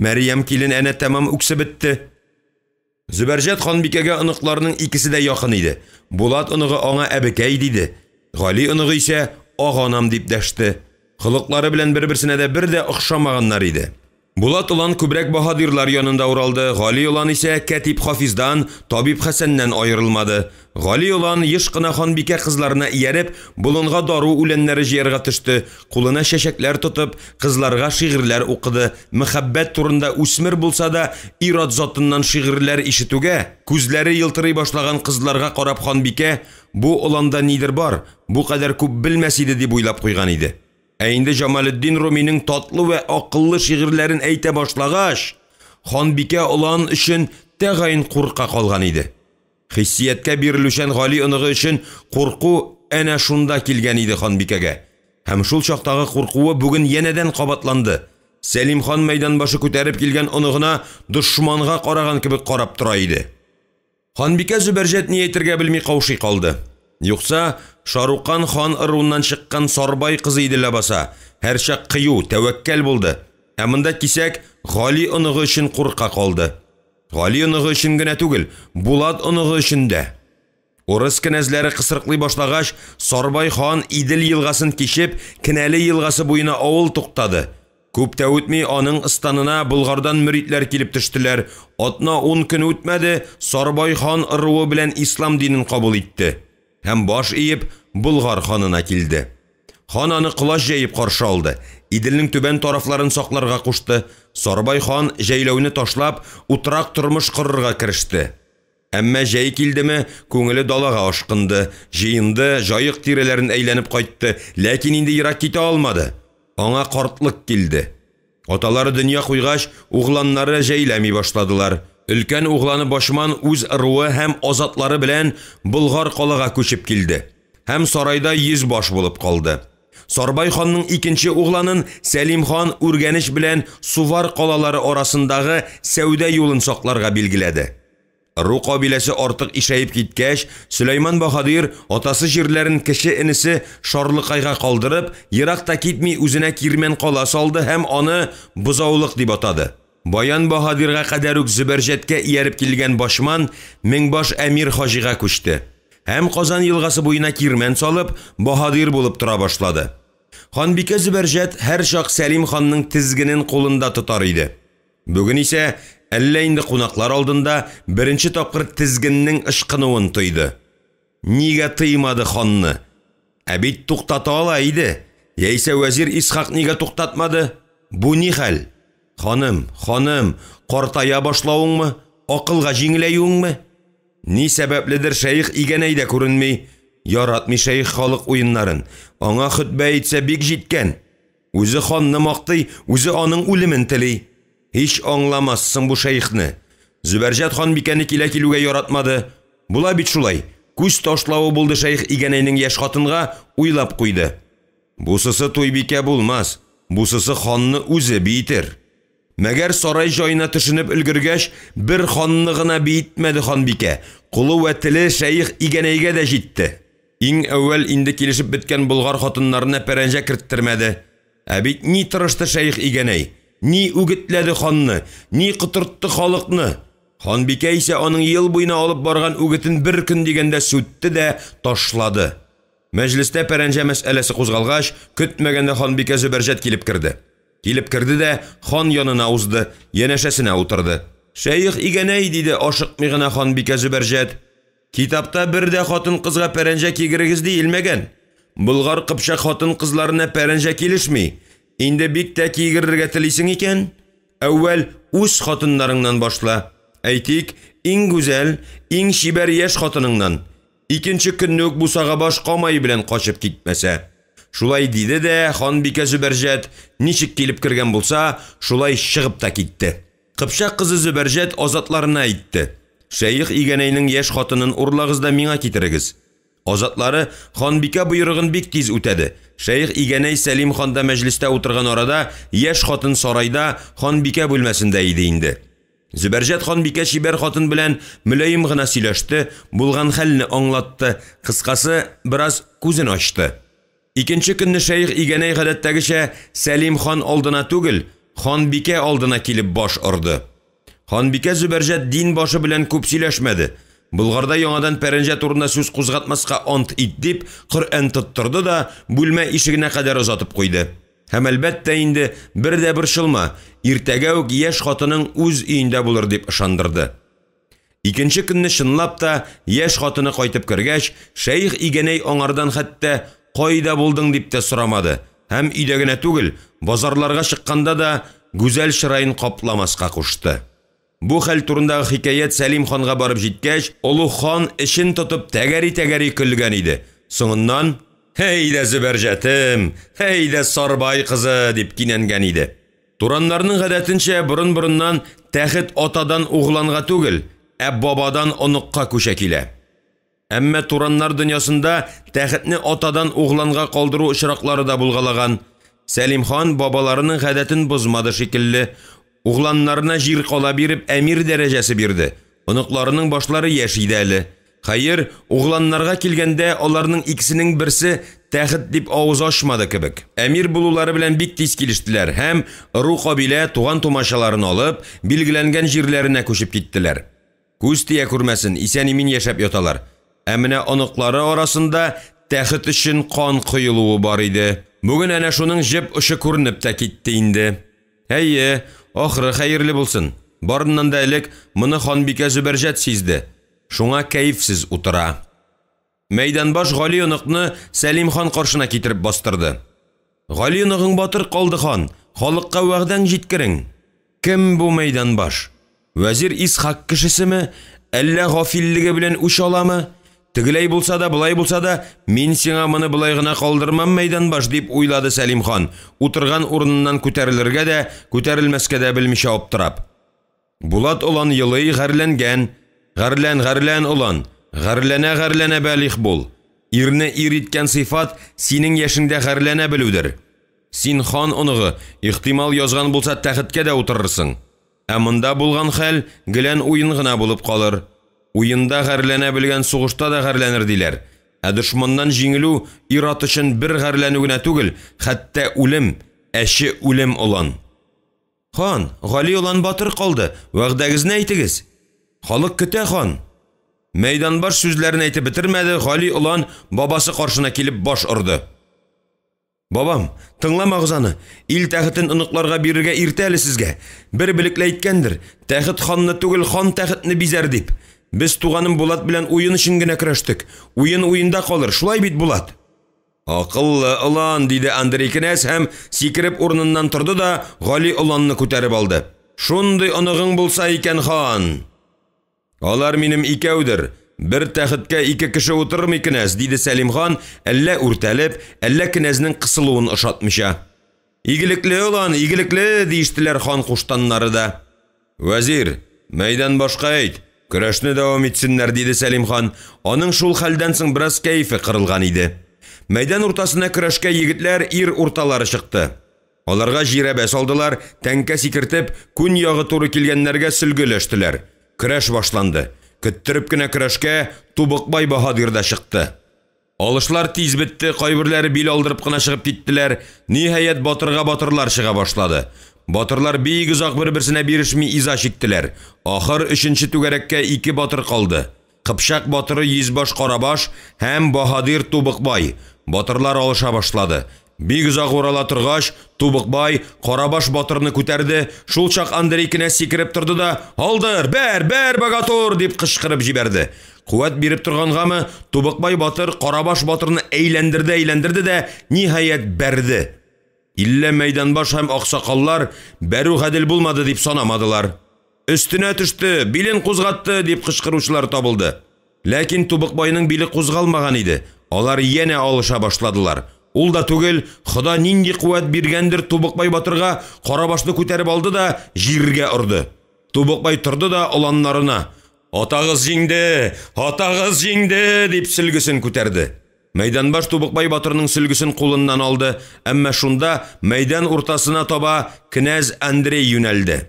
Мәрьям килен әнә тәмам үксеп бетте. Зөбәрҗәт ханбикәгә оныкларының икесе дә якын иде. Булат оныгы аңа әбекәй диде. Гали оныгы исә ага-анам дип дәште. Холыклары белән бер-берсенә дә бер дә охшамаганнар иде. Булат олан күбрәк баһадирлар янында уралды, Гали олан исә кәтип Хафиздан, табиб Хәсәннән аерылмады. Гали олан еш кына ханбикә кызларына ияреп, болынга дару үләннәре җыярга төште, кулына чәчәкләр тотып, кызларга шигырьләр укыды, мәхәббәт турында үсмер булса да ир-ат затыннан шигырьләр ишетүгә, күзләре елтырый башлаган кызларга карап ханбикә, бу оланда нидер бар, бу кадәр күп белмәс иде дип уйлап куйган иде. Ә инде Җамалетдин Руминың татлы вә акыллы шигырьләрен әйтә башлагач, ханбикә олан өчен тәгаен курка калган иде. Хиссияткә бирелүчән Гали оныгы өчен курку әнә шунда килгән иде ханбикәгә. Һәм шул чактагы куркуы бүген янәдән кабатланды. Сәлим хан мәйданбашы күтәреп килгән оныгына дошманга караган кебек карап тора иде. Ханбикә Зөбәрҗәт ни әйтергә белми каушый калды. Юкса, Шарукан хан ыруыннан чыккан Сарбай кызы иде ләбаса, һәрчак кыю, тәвәккәл булды. Ә монда кисәк Гали оныгы өчен курка калды. Гали оныгы өчен генә түгел, Булат оныгы өчен дә. Урыс кенәзләре кысрыклый башлагач, Сарбай хан Идел елгасын кичеп, Кенәле елгасы буена авыл туктады. Күп тә үтми, аның ыстанына Болгардан мөритләр килеп төштеләр. Атна-ун көн үтмәде, Сарбай хан ыруы белән ислам динен кабул итте. Һәм баш иеп, Болгар ханына килде. Хан аны колач җәеп каршы алды. Иделнең түбән тарафларын сакларга кушты. Сарбай хан җәйләүне ташлап, утрак тормыш корырга кереште. Әмма җәй килдеме, күңеле далага ашкынды, җыенды, Җаек тирәләрен әйләнеп кайтты, ләкин инде ерак китә алмады. Аңа картлык килде. Аталары дөнья куйгач, угланнары җәйләми башладылар. Өлкән угланы Башман үз ыруы һәм азатлары белән Болгар калага күчеп килде һәм сарайда 100 баш булып калды. Сарбай ханның икенче угланын Сәлим хан Үргәнеч белән Сувар калалары арасындагы сәүдә юлын сакларга билгеләде. Ыру кабиләсе артык ишәеп киткәч, Сөләйман баһадир атасы җирләрен кече энесе Шарлыкайга калдырып, ерак та китми үзенә кирмән кала салды һәм аны Бозаулык дип атады. Баян баһадирга кадәр үк Зөбәрҗәткә ияреп килгән Башман меңбаш әмир Хаҗига күчте һәм Казан елгасы буена кирмән салып, баһадир булып тора башлады. Ханбикә Зөбәрҗәт һәрчак Сәлим ханның тезгенен кулында тотар иде. Бүген исә әллә инде кунаклар алдында беренче тапкыр тезгеннең ычкынуын тойды. Нигә тыймады ханны? Ә бит туктата ала иде. Яисә вәзир Исхак нигә туктатмады? Бу ни хәл? Ханым, ханым, картая башлавыңмы? Акылга җиңеләюеңме? Ни сәбәпледер шәех Игәнәй дә күренми. Яратмый шәех халык уеннарын. Аңа хөтбә әйтсә бик җиткән. Үзе ханны мактый, үзе аның үлемен тели. Һич аңламассың бу шәехне. Зөбәрҗәт ханбикәне килә килүгә яратмады. Була бит шулай. Күз ташлавы булды шәех Игәнәйнең яшь хатынга, уйлап куйды. Бусысы туйбикә булмас, бусысы ханны үзе биетер. Мәгәр сарай җаена төшенеп өлгергәч, бер ханны гына биетмәде ханбикә. Кулы вә теле шәех Игәнәйгә дә җитте. Иң әүвәл инде килешеп беткән болгар хатыннарына пәрәнҗә керттермәде. Ә бит ни тырышты шәех Игәнәй, ни үгетләде ханны, ни котыртты халыкны. Ханбикә исә аның ел буена алып барган үгетен бер көн дигәндә сүтте дә ташлады. Мәҗлестә пәрәнҗә мәсьәләсе кузгалгач, көтмәгәндә ханбикә Зөбәрҗәт килеп керде. Килеп керде дә хан янына узды, янәшәсенә утырды. Шәех Игәнәй, диде ашыкмый гына ханбикә Зөбәрҗәт. Китапта бер дә хатын-кызга пәрәнҗә кигерегез диелмәгән. Болгар кыпчак хатын-кызларына пәрәнҗә килешми. Инде бик тә кигерергә телисең икән, әүвәл үз хатыннарыңнан башла. Әйтик, иң гүзәл, иң чибәр яшь хатыныңнан. Икенче көнне үк бусага баш камай белән качып китмәсә. Шулай диде дә ханбикә Зөбәрҗәт ничек килеп кергән булса, шулай чыгып та китте. Кыпчак кызы Зөбәрҗәт азатларына әйтте: Шәех Игәнәйнең яшь хатынын урлагыз да миңа китерегез. Азатлары ханбикә боерыгын бик тиз үтәде. Шәех Игәнәй Сәлим ханда мәҗлестә утырган арада яшь хатын сарайда ханбикә бүлмәсендә иде инде. Зөбәрҗәт ханбикә чибәр хатын белән мөлаем гына сөйләште, булган хәлне аңлатты, кыскасы, бераз күзен ачты. Икенче көнне шәех Игәнәй гадәттәгечә Сәлим хан алдына түгел, ханбикә алдына килеп баш орды. Ханбикә Зөбәрҗәт дин башы белән күп сөйләшмәде. Болгарда яңадан пәрәнҗә турында сүз кузгатмаска ант ит дип, Коръән тоттырды да бүлмә ишегенә кадәр озатып куйды. Һәм әлбәттә инде бер дә борчылма, иртәгә үк яшь хатының үз өендә булыр дип ышандырды. Икенче көнне чынлап та яшь хатыны кайтып кергәч, шәех Игәнәй аңардан хәтта кайда булдың дип тә сорамады. Һәм өйдә генә түгел, базарларга чыкканда да гүзәл чыраен капламаска кушты. Бу хәл турындагы хикәят Сәлим ханга барып җиткәч, олуг хан эчен тотып тәгәри-тәгәри көлгән иде. Соңыннан: "Һәй дә Зөбәрҗәтем, һәй дә Сарбай кызы" дип кинәнгән иде. Тураннарның гадәтенчә борын-борыннан тәхет атадан угланга түгел, ә бабадан оныкка күчә килә. Әмма тураннар дөньясында тәхетне атадан угланга калдыру очраклары да булгалаган. Сәлим хан бабаларының гадәтен бозмады шикелле. Угланнарына җир кала биреп әмир дәрәҗәсе бирде. Оныкларының башлары яшь иде әле. Хәер, угланнарга килгәндә аларның икесенең берсе тәхет дип авыз ачмады кебек. Әмир булулары белән бик тиз килештеләр һәм ыру кабилә туган тумачаларын алып, билгеләнгән җирләренә күчеп киттеләр. Күз тия күрмәсен, исән-имин яшәп яталар. Ә менә оныклары арасында тәхет өчен кан коелуы бар иде. Бүген әнә шуның җеп очы күренеп тә китте инде. Әйе, ахыры хәерле булсын. Барыннан да элек моны ханбикә Зөбәрҗәт сизде. Шуңа кәефсез утыра. Мәйданбаш Гали оныкны Сәлим хан каршына китереп бастырды. Гали оныгың батыр калды хан, халыкка вәгъдәң җиткерең. Кем бу мәйданбаш? Вәзир Исхак кешесеме, әллә гафиллеге белән үч аламы? Тегеләй булса да, болай булса да, мин сиңа моны болай гына калдырмам, мәйданбаш, дип уйлады Сәлим хан, утырган урыныннан күтәрелергә дә, күтәрелмәскә дә белмичә аптырап. Булат олан елый, гарьләнгән. Гарьлән, гарьлән, олан. Гарьләнә, гарьләнә бәлигъ бул. Ирне ир иткән сыйфат синең яшеңдә гарьләнә белүдер. Син хан оныгы, ихтимал язган булса тәхеткә дә утырырсың. Ә монда булган хәл гелән уен гына булып калыр. Уенда гарьләнә белгән сугышта да гарьләнер диләр. Ә дошманнан җиңелү ир-ат өчен бер гарьләнү генә түгел, хәтта үлем, әче үлем, олан. Хан, Гали олан батыр калды, вәгъдәгезне әйтегез. Халык көтә, хан. Мәйданбаш сүзләрен әйтеп бетермәде, Гали олан бабасы каршына килеп баш орды. Бабам, тыңламагыз аны. Ил тәхетен оныкларга бирергә иртә әле сезгә. Бер белекле әйткәндер, тәхет ханны түгел, хан тәхетне бизәр дип. Без туганым Булат белән уен өчен генә көрәштек. Уен уенда калыр, шулай бит, Булат? Акыллы олан, диде Андрей кенәз һәм сикереп урыныннан торды да Гали оланны күтәреп алды. Шундый оныгың булса икән, хан! Алар минем икәүдер, бер тәхеткә ике кеше утырмый, кенәз, диде Сәлим хан, әллә үртәлеп, әллә кенәзнең кысылуын ошатмыйча. Игелекле олан, игелекле, диештеләр хан куштаннары да. Вәзир, мәйдан башка әйт, көрәшне дәвам итсеннәр, диде Сәлим хан. Аның шул хәлдән соң бераз кәефе кырылган иде. Мәйдан уртасына көрәшкә егетләр, ир урталары чыкты. Аларга жирәбә салдылар, тәңкә сикертеп, күн ягы туры килгәннәргә сөлге өләштеләр. Көрәш башланды. Көттереп кенә көрәшкә Тубыкбай баһадир да чыкты. Алышлар тиз бетте, кайберләре бил алдырып кына чыгып киттеләр. Ниһаять, батырга батырлар чыга башлады. Батырлар бик озак бер-берсенә бирешми иза чиктеләр. Ахыр өченче түгәрәккә ике батыр калды. Кыпчак батыры Йөзбаш Карабаш һәм баһадир Тубыкбай. Батырлар алыша башлады. Бик озак урала торгач, Тубыкбай Карабаш батырны күтәрде. Шул чак Андрей кенәз сикереп торды да, «Алдыр, бәр, бәр, богатур!» дип кычкырып җибәрде. Куәт биреп торгангамы, Тубыкбай батыр Карабаш батырны әйләндерде-әйләндерде дә, ниһаять, бәрде. Иллә мәйданбаш һәм аксакаллар бәрү гадел булмады дип санамадылар. Өстенә төште, билен кузгатты, дип кычкыручылар табылды. Ләкин Тубыкбайның биле кузгалмаган иде. Алар янә алыша башладылар. Ул да түгел, Хода нинди куәт биргәндер Тубыкбай батырга, Карабашны күтәреп алды да җиргә орды. Тубыкбай торды да оланнарына: "Атагыз җиңде! Атагыз җиңде!" дип сөлгесен күтәрде. Мәйданбаш Тубыкбай батырның сөлгесен кулыннан алды, әмма шунда мәйдан уртасына таба кенәз Андрей юнәлде.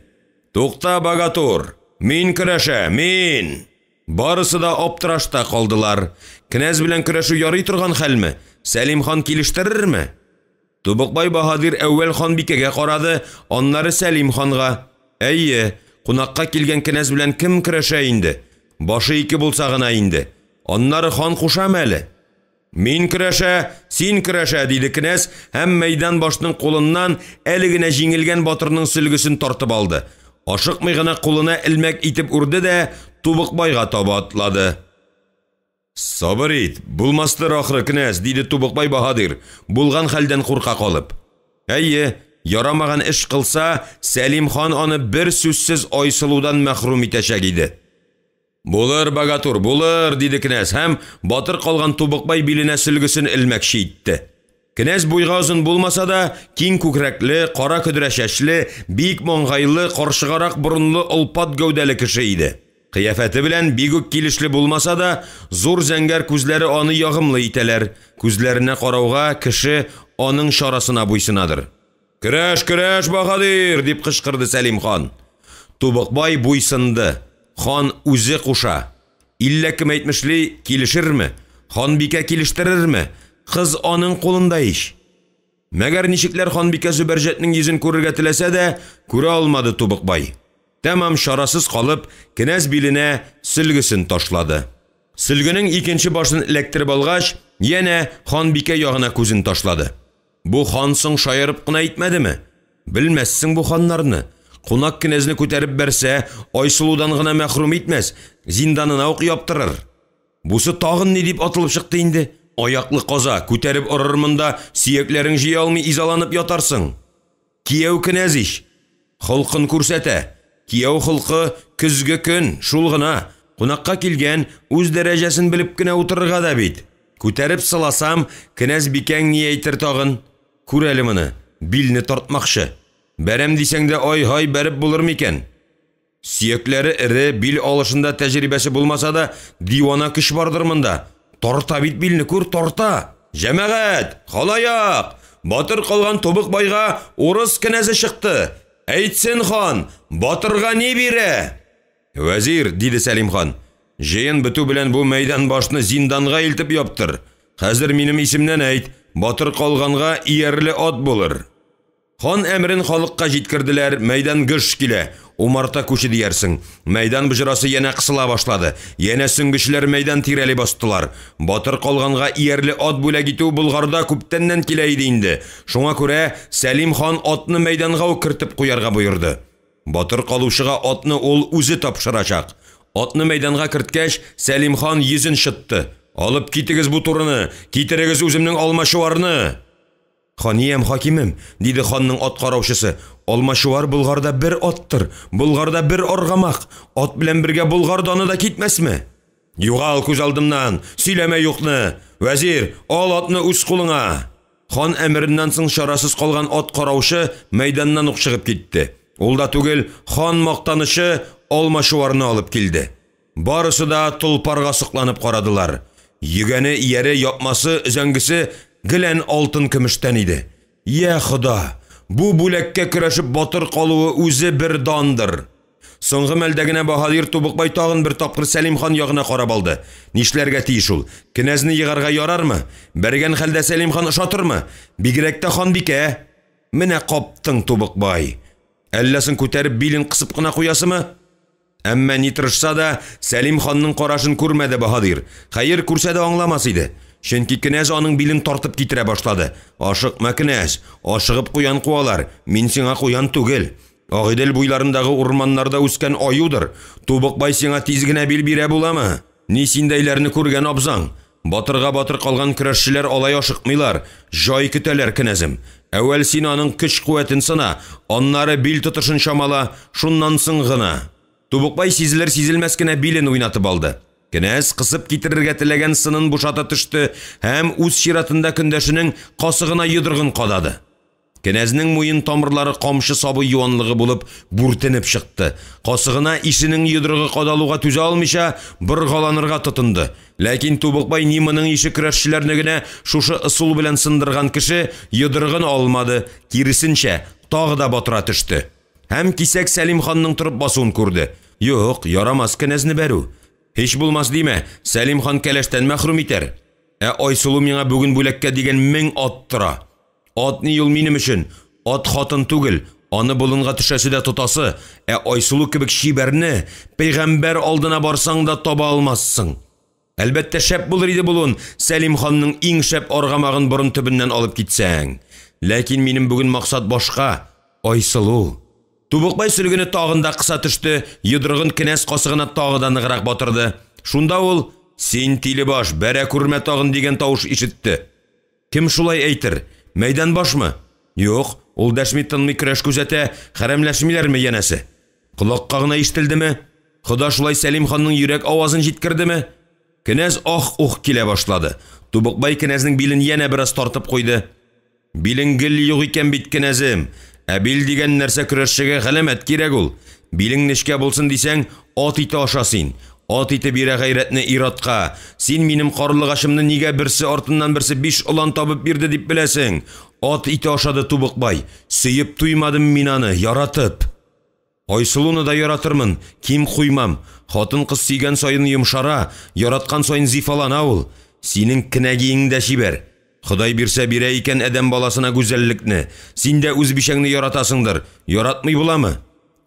Тукта, богатур! Мин көрәшә, мин! Барысы да аптырашта калдылар. Кенәз белән көрәшү ярый торган хәлме? Сәлим хан килештерерме? Тубыкбай баһадир әүвәл ханбикәгә карады, аннары Сәлим ханга. Әйе, кунакка килгән кенәз белән кем көрәшә инде? Башы ике булса гына инде. Аннары хан кушамы әле? Мин көрәшә, син көрәшә, диде кенәз һәм мәйдан башның кулыннан әле генә җиңелгән батырның сөлгесен тартып алды. Ашыкмый гына кулына элмәк итеп үрде дә Тубыкбайга таба атлады. Сабыр ит, булмастыр ахры, кенәз, диде Тубыкбай баһадир, булган хәлдән курка калып. Әйе, ярамаган эш кылса, Сәлим хан аны бер сүзсез Айсылудан мәхрүм итәчәк иде. Булыр, богатур, булыр, диде кенәз һәм батыр калган Тубыкбай биленә сөлгесен элмәкче итте. Кенәз буйга озын булмаса да, киң күкрәкле, кара көдрә чәчле, бик маңгайлы, карчыгарак борынлы олпат гәүдәле кеше иде. Кыяфәте белән бик үк килешле булмаса да, зур зәңгәр күзләре аны ягымлы итәләр. Күзләренә карауга кеше аның чарасына буйсынадыр. Көрәш, көрәш, баһадир! дип кычкырды Сәлим хан. Тубыкбай буйсынды. Хан үзе куша. Иллә кем әйтмешли, килешерме? Ханбикә килештерерме? Кыз аның кулында ич. Мәгәр ничекләр ханбикә Зөбәрҗәтнең йөзен күрергә теләсә дә, күрә алмады Тубыкбай. Тәмам чарасыз калып, кенәз биленә сөлгесен ташлады. Сөлгенең икенче башын эләктереп алгач, янә ханбикә ягына күзен ташлады. Бу хан соң шаярып кына әйтмәдеме? Белмәссең бу ханнарны. Кунак кенәзне күтәреп бәрсә, Айсылудан гына мәхрүм итмәс, зинданына ук яптырыр. Бусы тагын ни дип атылып чыкты инде? Аяклы каза, күтәреп орырмын да, сөякләрең җыя алмый изаланып ятарсың. Кияү кенәз ич. Холкын күрсәтә. Кияү холкы көзге көн, шул гына. Кунакка килгән, үз дәрәҗәсен белеп кенә утырырга да бит. Күтәреп сыласам, кенәзбикәң ни әйтер тагын? Күр әле моны, билне тартмакчы. Бәрәм дисәң дә ай-һай бәреп булыр микән? Сөякләре эре, бил алышында тәҗрибәсе булмаса да, дивана көч бардыр монда. Тарта бит билне, күр, тарта! Җәмәгать! Халаяк! Батыр калган Тубыкбайга урыс кенәзе чыкты! Әйтсен хан, батырга ни бирә? Вәзир, диде Сәлим хан, җыен бетү белән бу мәйданбашны зинданга илтеп яптыр. Хәзер минем исемнән әйт, батыр калганга иярле ат булыр. Хан әмерен халыкка җиткерделәр, мәйдан гөж килә, умарта күче диярсең. Мәйдан боҗрасы янә кысыла башлады, янә сөңгечеләр мәйдан тирәли бастылар. Батыр калганга иярле ат бүләк итү Болгарда күптәннән килә иде инде. Шуңа күрә Сәлим хан атны мәйданга ук кертеп куярга боерды. Батыр калучыга атны ул үзе тапшырачак. Атны мәйданга керткәч, Сәлим хан йөзен чытты. Алып китегез бу турыны, китерегез үземнең алмачуарны! Ханиям, хакимем, диде ханның ат караучысы, алмачуар Болгарда бер аттыр, Болгарда бер аргамак, ат белән бергә Болгар даны да китмәсме? Югал күз алдымнан, сөйләмә юкны! Вәзир, ал атны үз кулыңа! Хан әмереннән соң чарасыз калган ат караучы мәйданнан ук чыгып китте. Ул да түгел, хан мактанычы алмачуарны алып килде. Барысы да толпарга сокланып карадылар. Йөгәне, ияре, япмасы, өзәңгесе гелән алтын-көмештән иде. Йә Хода! Бу бүләккә көрәшеп батыр калуы үзе бер дандыр! Соңгы мәлдә генә баһадир Тубыкбай тагын бер тапкыр Сәлим хан ягына карап алды. Нишләргә тиеш ул? Кенәзне егарга ярармы? Бәргән хәлдә Сәлим хан ошатырмы? Бигрәк тә ханбикә! Менә каптың, Тубыкбай! Әллә соң күтәреп билен кысып кына куясымы? Әмма ни тырышса да, Сәлим ханның карашын күрмәде баһадир. Хәер, күрсә дә аңламас иде. Чөнки кенәз аның билен тартып китерә башлады. Ашыкма, кенәз, ашыгып куян куалар, мин сиңа куян түгел. Агыйдел буйларындагы урманнарда үскән аюдыр. Тубыкбай сиңа тиз генә бил бирә буламы? Ни синдәйләрне күргән абзаң? Батырга батыр калган көрәшчеләр алай ашыкмыйлар, җай көтәләр, кенәзем. Әүвәл син аның көч-куәтен сына, аннары бил тотышын чамала, шуннан соң гына. Тубыкбай сизелер-сизелмәс кенә билен уйнатып алды. Кенәз кысып китерергә теләгән сынын бушата төште һәм үз чиратында көндәшенең касыгына йодрыгын кадады. Кенәзнең муен тамырлары камчы сабы юанлыгы булып бүртенеп чыкты. Касыгына ишенең йодрыгы кадалуга түзә алмыйча, боргаланырга тотынды. Ләкин Тубыкбай ни моның ише көрәшчеләрне генә шушы ысул белән сындырган кеше, йодрыгын алмады, киресенчә, тагы да батыра төште. Һәм кисәк Сәлим ханның торып басуын күрде. Юк, ярамас кенәзне бәрү. Һич булмас димә, Сәлим хан кәләштән мәхрүм итәр. Ә Айсылу миңа бүген бүләккә дигән 1000 ат тора. Ат ни ул минем өчен? Ат хатын түгел, аны болынга төшәсе дә тотасы, ә Айсылу кебек чибәрне пәйгамбәр алдына барсаң да таба алмассың. Әлбәттә, шәп булыр иде булуын, Сәлим ханның иң шәп аргамагын борын төбеннән алып китсәң. Ләкин минем бүген максат башка, Айсылу. Тубыкбай сөлгене тагын да кыса төште, йодрыгын кенәз касыгына тагы да ныграк батырды. Шунда ул, син тиле баш, бәрә күрмә тагын дигән тавыш ишетте. Кем шулай әйтер? Мәйдан башмы? Юк, ул дәшми тынмый көрәш күзәтә, хәрәмләшмиләрме янәсе? Колакка гына ишетелдеме? Хода шулай Сәлим ханның йөрәк авазын җиткердеме? Кенәз ах-ух килә башлады. Тубыкбай кенәзнең билен янә бераз тартып куйды. Билең гел юк икән бит, кенәзем. Ә бил дигән нәрсә көрәшчегә галәмәт кирәк ул. Билең нечкә булсын дисәң, ат ите аша син. Ат ите бирә гайрәтне ир-атка. Син минем карлыгачымны нигә берсе артыннан берсе 5 олан табып бирде дип беләсең? Ат ите ашады Тубыкбай. Сөеп туймадым мин аны, яратып. Айсылуны да яратырмын, ким куймам. Хатын-кыз сөйгән саен йомшара, яраткан саен зифалана ул. Синең кенәгиең дә чибәр. Ходай бирсә бирә икән адәм баласына гүзәллекне. Син дә үз бичәңне яратасыңдыр. Яратмый буламы?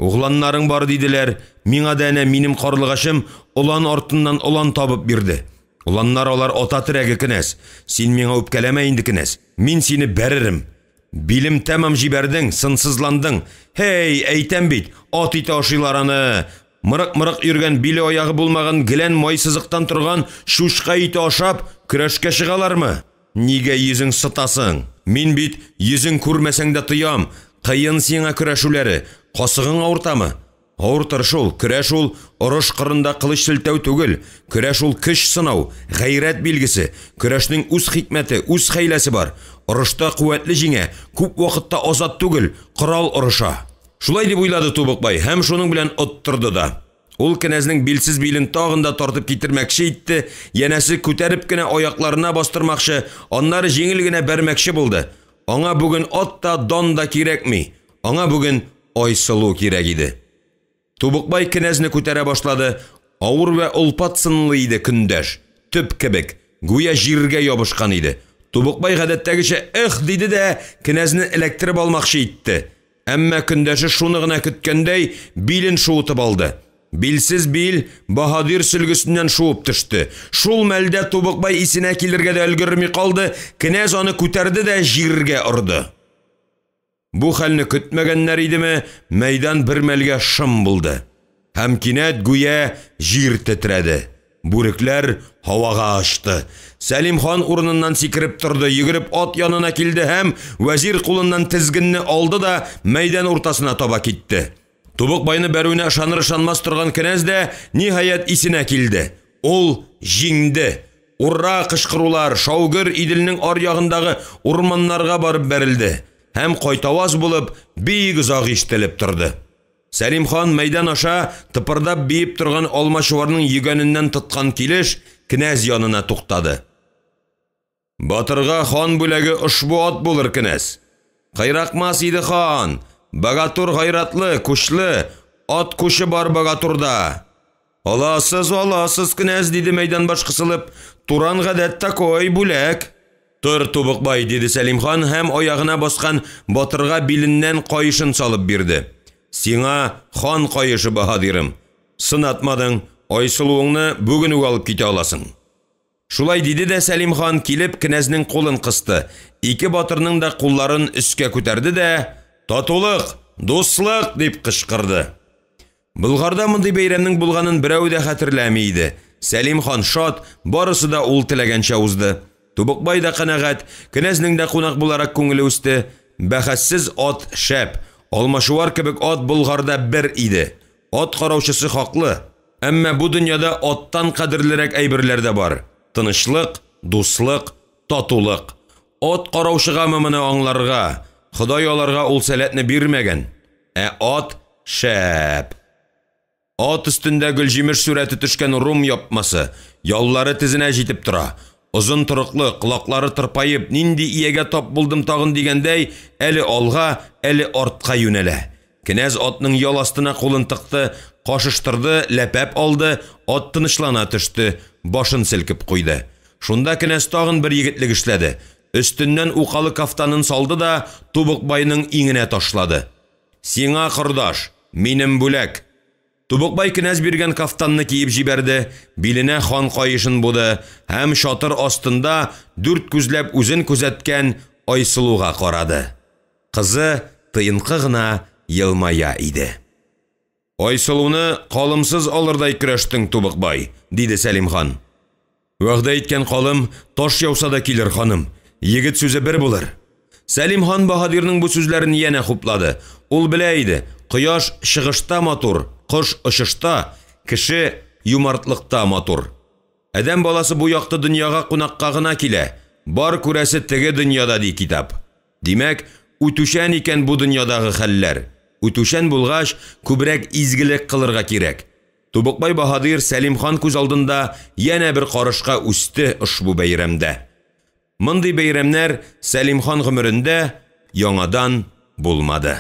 Угланнарың бар диделәр. Миңа да әнә минем карлыгачым олан артыннан олан табып бирде. Оланнар алар ата терәге, кенәз. Син миңа үпкәләмә инде, кенәз. Мин сине бәререм. Билем тәмам җибәрдең, сынсызландың. Һей, әйтәм бит, ат ите ашыйлар аны. Мырык-мырык йөргән, биле аягы булмаган, гелән майсызыктан торган чучка ите ашап, көрәшкә чыгалармы? Нигә йөзең сытасың? Мин бит йөзең күрмәсәң дә тоям. Кыен сиңа көрәшүләре. Касыгың авыртамы? Авыртыр шул, көрәш ул орыш кырында кылыч селтәү түгел, көрәш ул көч сынау, гайрәт билгесе, көрәшнең үз хикмәте, үз хәйләсе бар. Орышта куәтле җиңә, күп вакытта азат түгел, корал орыша. Шулай дип уйлады Тубыкбай һәм шуның белән оттырды да. Ул кенәзнең билсез билен тагын да тартып китермәкче итте, янәсе күтәреп кенә аякларына бастырмакчы, аннары җиңел генә бәрмәкче булды. Аңа бүген ат та, дан да кирәкми. Аңа бүген Айсылу кирәк иде. Тубыкбай кенәзне күтәрә башлады. Авыр вә олпат сынлы иде көндәш. Төп кебек, гүя җиргә ябышкан иде. Тубыкбай гадәттәгечә «эх» диде дә кенәзне эләктереп алмакчы итте. Әмма көндәше шуны гына көткәндәй билен шуытып алды. Билсез бил баһадир сөлгесеннән шуып төште. Шул мәлдә Тубыкбай исенә килергә дә өлгерми калды, кенәз аны күтәрде дә җиргә орды. Бу хәлне көтмәгәннәр идеме, мәйдан бер мәлгә шым булды. Һәм кинәт гүя җир тетрәде. Бүрекләр һавага очты. Сәлим хан урыныннан сикереп торды, йөгереп ат янына килде һәм вәзир кулыннан тезгенне алды да мәйдан уртасына таба китте. Тубыкбайны бәрүенә ышаныр-ышанмас торган кенәз дә ниһаять исенә килде. Ул җиңде. Ура кычкырулар шаугыр Иделнең аръягындагы урманнарга барып бәрелде һәм кайтаваз булып бик озак ишетелеп торды. Сәлим хан мәйдан аша тыпырдап биеп торган алмачуарның йөгәненнән тоткан килеш кенәз янына туктады. Батырга хан бүләге ошбу ат булыр, кенәз. Кыйракмас иде хан, богатур гайратлы, күчле, ат күче бар богатурда. Аласыз, аласыз, кенәз, диде мәйдан баш кысылып, туран гадәт такой бүләк. Тор, Тубыкбай, диде Сәлим хан һәм аягына баскан батырга биленнән каешын салып бирде. Сиңа хан каешы, баһадирым. Сынатмадың, Айсылуыңны бүген үк алып китә аласың. Шулай диде дә Сәлим хан килеп кенәзнең кулын кысты. Ике батырның да кулларын өскә күтәрде дә «Татулык, дуслык!» дип кычкырды. Болгарда мондый бәйрәмнең булганын берәү дә хәтерләми иде. Сәлим хан шат, барысы да ул теләгәнчә узды. Тубыкбай да канәгать, кенәзнең дә кунак буларак күңеле үсте. Бәхәссез ат шәп, алмачуар кебек ат Болгарда бер иде. Ат караучысы хаклы. Әмма бу дөньяда аттан кадерлерәк әйберләр дә бар. Тынычлык, дуслык, татулык. Ат караучыгамы моны аңларга? Ходай аларга ул сәләтне бирмәгән. Ә ат шәп. Ат өстендә гөлҗимеш сурәте төшкән рум япмасы, яллары тезенә җитеп тора. Озын торыклы, колаклары тырпаеп, нинди иягә тап булдым тагын дигәндәй, әле алга, әле артка юнәлә. Кенәз атның ял астына кулын тыкты, кашыштырды, ләпәп алды, ат тынычлана төште, башын селкеп куйды. Шунда кенәз тагын бер егетлек эшләде. Өстеннән укалы кафтанын салды да Тубыкбайның иңенә ташлады. Сиңа, кордаш, минем бүләк. Тубыкбай кенәз биргән кафтанны киеп җибәрде, биленә хан каешын буды һәм чатыр астында дүрт күзләп үзен күзәткән Айсылуга карады. Кызы тыенкы гына елмая иде. Айсылуны калымсыз алырдай көрәштең, Тубыкбай, диде Сәлим хан. Вәгъдә иткән калым таш яуса да килер, ханым. Егет сүзе бер булыр. Сәлим хан баһадирның бу сүзләрен янә хуплады. Ул белә иде, кояш чыгышта матур, кош очышта, кеше юмартлыкта матур. Адәм баласы бу якты дөньяга кунакка гына килә. Бар күрәсе теге дөньяда, ди китап. Димәк, үтүчән икән бу дөньядагы хәлләр. Үтүчән булгач, күбрәк изгелек кылырга кирәк. Тубыкбай баһадир Сәлим хан күз алдында янә бер карышка үсте ошбу бәйрәмдә. Мондый бәйрәмнәр Сәлим хан гомерендә яңадан булмады.